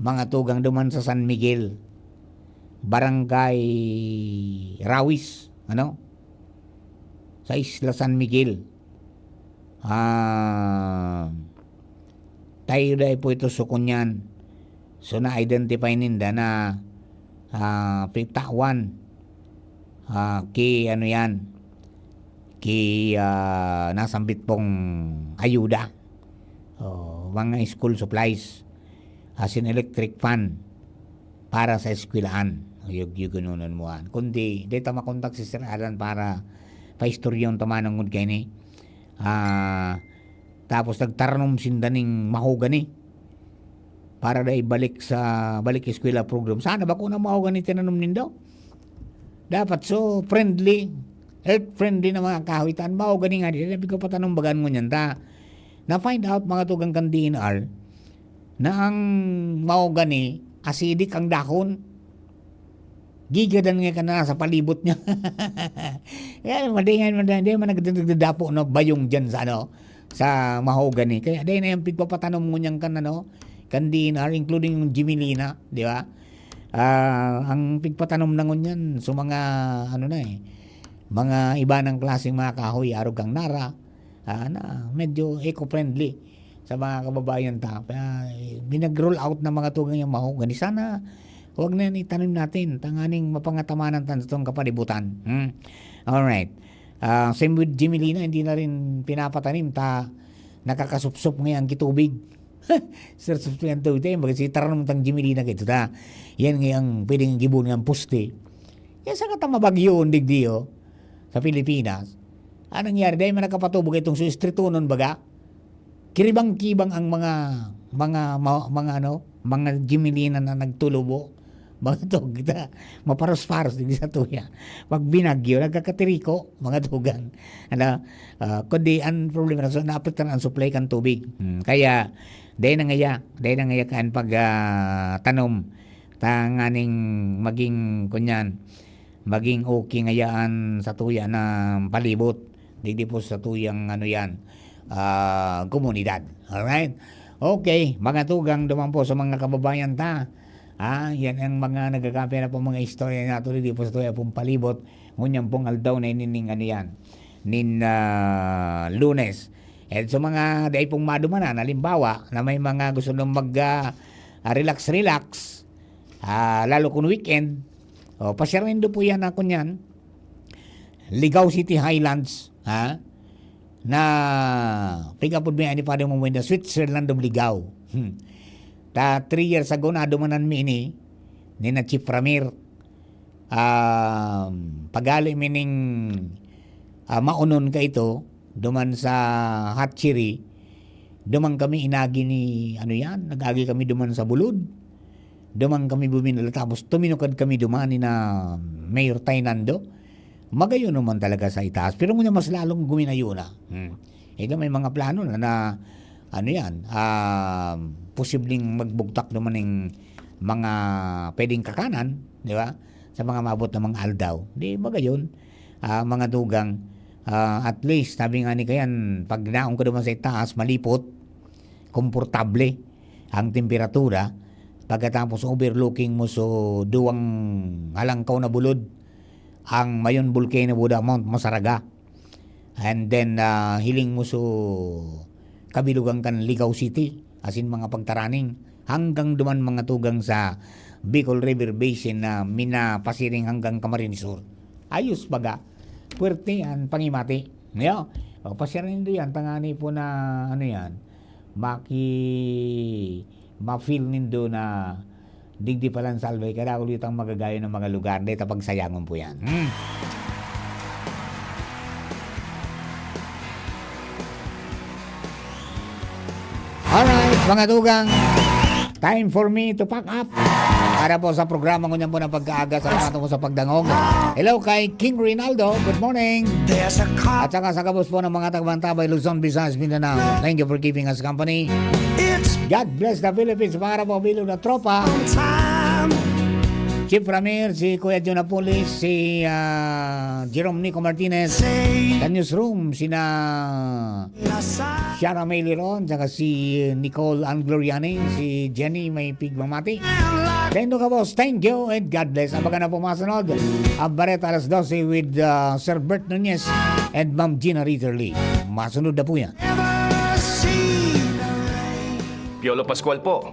mga tugang duman sa San Miguel, Barangay Rawis, ano? Sa Isla San Miguel. Ah, tayo dai po ito sukunyan. So, na-identify ninda na, ah, pitawan, ah, ki ano yan, ki, ah, nasambit pong ayuda. Oh, mga school supplies, as in electric fan para sa eskwelahan. Yug-, yugununan mo an. Kundi, di ta makontak si Sir Alan para paistoryon ta manongod kaini. Ah, tapos nagtaranom sinda ning mahogany para dai balik sa, balik eskwela program. Sana bako na mahogany tinanom nindo. Dapat so friendly, earth friendly na mga kahoy ta. An mahogany nga, di, sabi ko, patanom bagan ngunyan ta. Na-find out, mga tugang kan D N R, na ang mahogany, acidic ang dahon. Gigadan nga ka na sa palibot niya. Kaya madingan man, di man nagdadapo, no, bayong dyan sa, ano, sa mahogany. Kaya dahil na yung pigpapatanom ngunyan kan, ano, kan D N R, including yung Jimelina, di ba? Ah, ang pigpatanom na ngunyan, so mga, ano na eh, mga iba ng klaseng mga kahoy, arog kang nara, ah, na medyo eco-friendly sa mga kababayan ta. Ah, minag-roll out ng mga tugang yung mahogany. Sana, huwag na yan itanim natin. Tanganing mapangatamanan tan itong kapalibutan. Hmm? Alright. Ah, same with Jimelina, hindi na rin pinapatanim. Ta, nakakasupsop ngayon ang kitubig. Sir, supsop yan tubig. Tayo, mag-, si taranong tang Jimelina kayo. Ta, yan ngayon pwedeng gibon ng poste. Yan sa katamabagyo, digdi, oh, sa Pilipinas. Anong nangyari? Dahil man nakapatubog itong su estritonon, baga? Kiribang-kibang ang mga, mga, ma-, mga ano, mga Jimelina na nagtulubo. Mga tog, kita, maparos-paros din sa tuya. Pag binagyo, nagkakatiriko, mga tugang. Ano, ah, kundi ang problema na, so, naapektaran ang supply kan tubig. Hmm, kaya, dahil na ngaya, dahil na ngaya kaan pag, ah, tanom, tanganing maging, kunyan, maging okay ngayaan sa tuya na palibot. Digdi po sa tuyang, ano yan, ah, komunidad. Alright? Okay, mga tugang, duman po sa mga kababayan ta. Ah, yan ang mga nagkakapira po mga istorya na tuloy di po sa tuya pong palibot. Ngunyan pong aldaw na inining, ano yan, nin, ah, Lunes. At sa mga dai pong madumanan, halimbawa, na may mga gusto nung mag, ah, ah, relax-relax, ah, lalo kung weekend, o, pasyar nindo po yan, ako niyan, Ligao City Highlands, ha? Na, pick up with me, ani pa mo, the Switzerland of Ligao. Hmm. Ta, three years ago, nadumanan mi ini, ni na Chief Ramir. Um, pagali mi ning, ah, maonon ka ito, duman sa hatchery, duman kami inagi ni, ano yan, nag-agi kami duman sa bulod. Duman kami buminala, tapos tuminukad kami duman ni na Mayor Tainando. Magayon naman talaga sa itaas, pero ngunyan mas lalong guminayo na. Hmm. Ito may mga plano na, na ano yan, ah, posibleng magbugtak naman ng mga pwedeng kakanan, di ba? Sa mga maabot na mga aldaw. Di ba gayon? Ah, mga dugang, ah, at least, sabi nga ni Kayan, pag naong ka naman sa itaas, malipot, komportable ang temperatura. Pagkatapos overlooking mo so duwang halangkaw na bulod, ang Mayon Volcano, buda Mount Masaraga. And then, ah, hiling mo so kabilugan kan Ligao City, asin mga pagtaraning, hanggang duman mga tugang sa Bicol River Basin na minapasiring hanggang Camarines Sur. Ayos baga, puwerte an pangimati. Yo, o, pasyaran nindo yan, tangani po na, ano yan, maki-, ma-feel nindo na digdi palan salve, kadakul itang magagayon ng mga lugar, dahil pagsayangon po yan. Hmm. Alright, mga tugang, time for me to pack up. Para po sa programa ngunyan po ng pagkaaga sa mga tungkol sa pagdangog. Hello kay King Rinaldo, good morning. At saka sa gabos po ng mga taga-Mantabay, Luzon, Visayas, Mindanao. Thank you for keeping us company. God bless the Philippines, mga karapabilog na tropa. Chief Ramir, si Kuya Jun Apulis, si, ah, Jerome Nico Martinez. Sa newsroom, sina Shara May Liron, saka si Nicole Ann Gloriani, si Jenny may pigmamati. Tendo ka, boss. Thank you and God bless. Abangan na po masunod. Ang Bareta alas dose with, ah, Sir Bert Nunez and Ma'am Gina Ritterly. Masunod na po yan. Piolo Pascual po.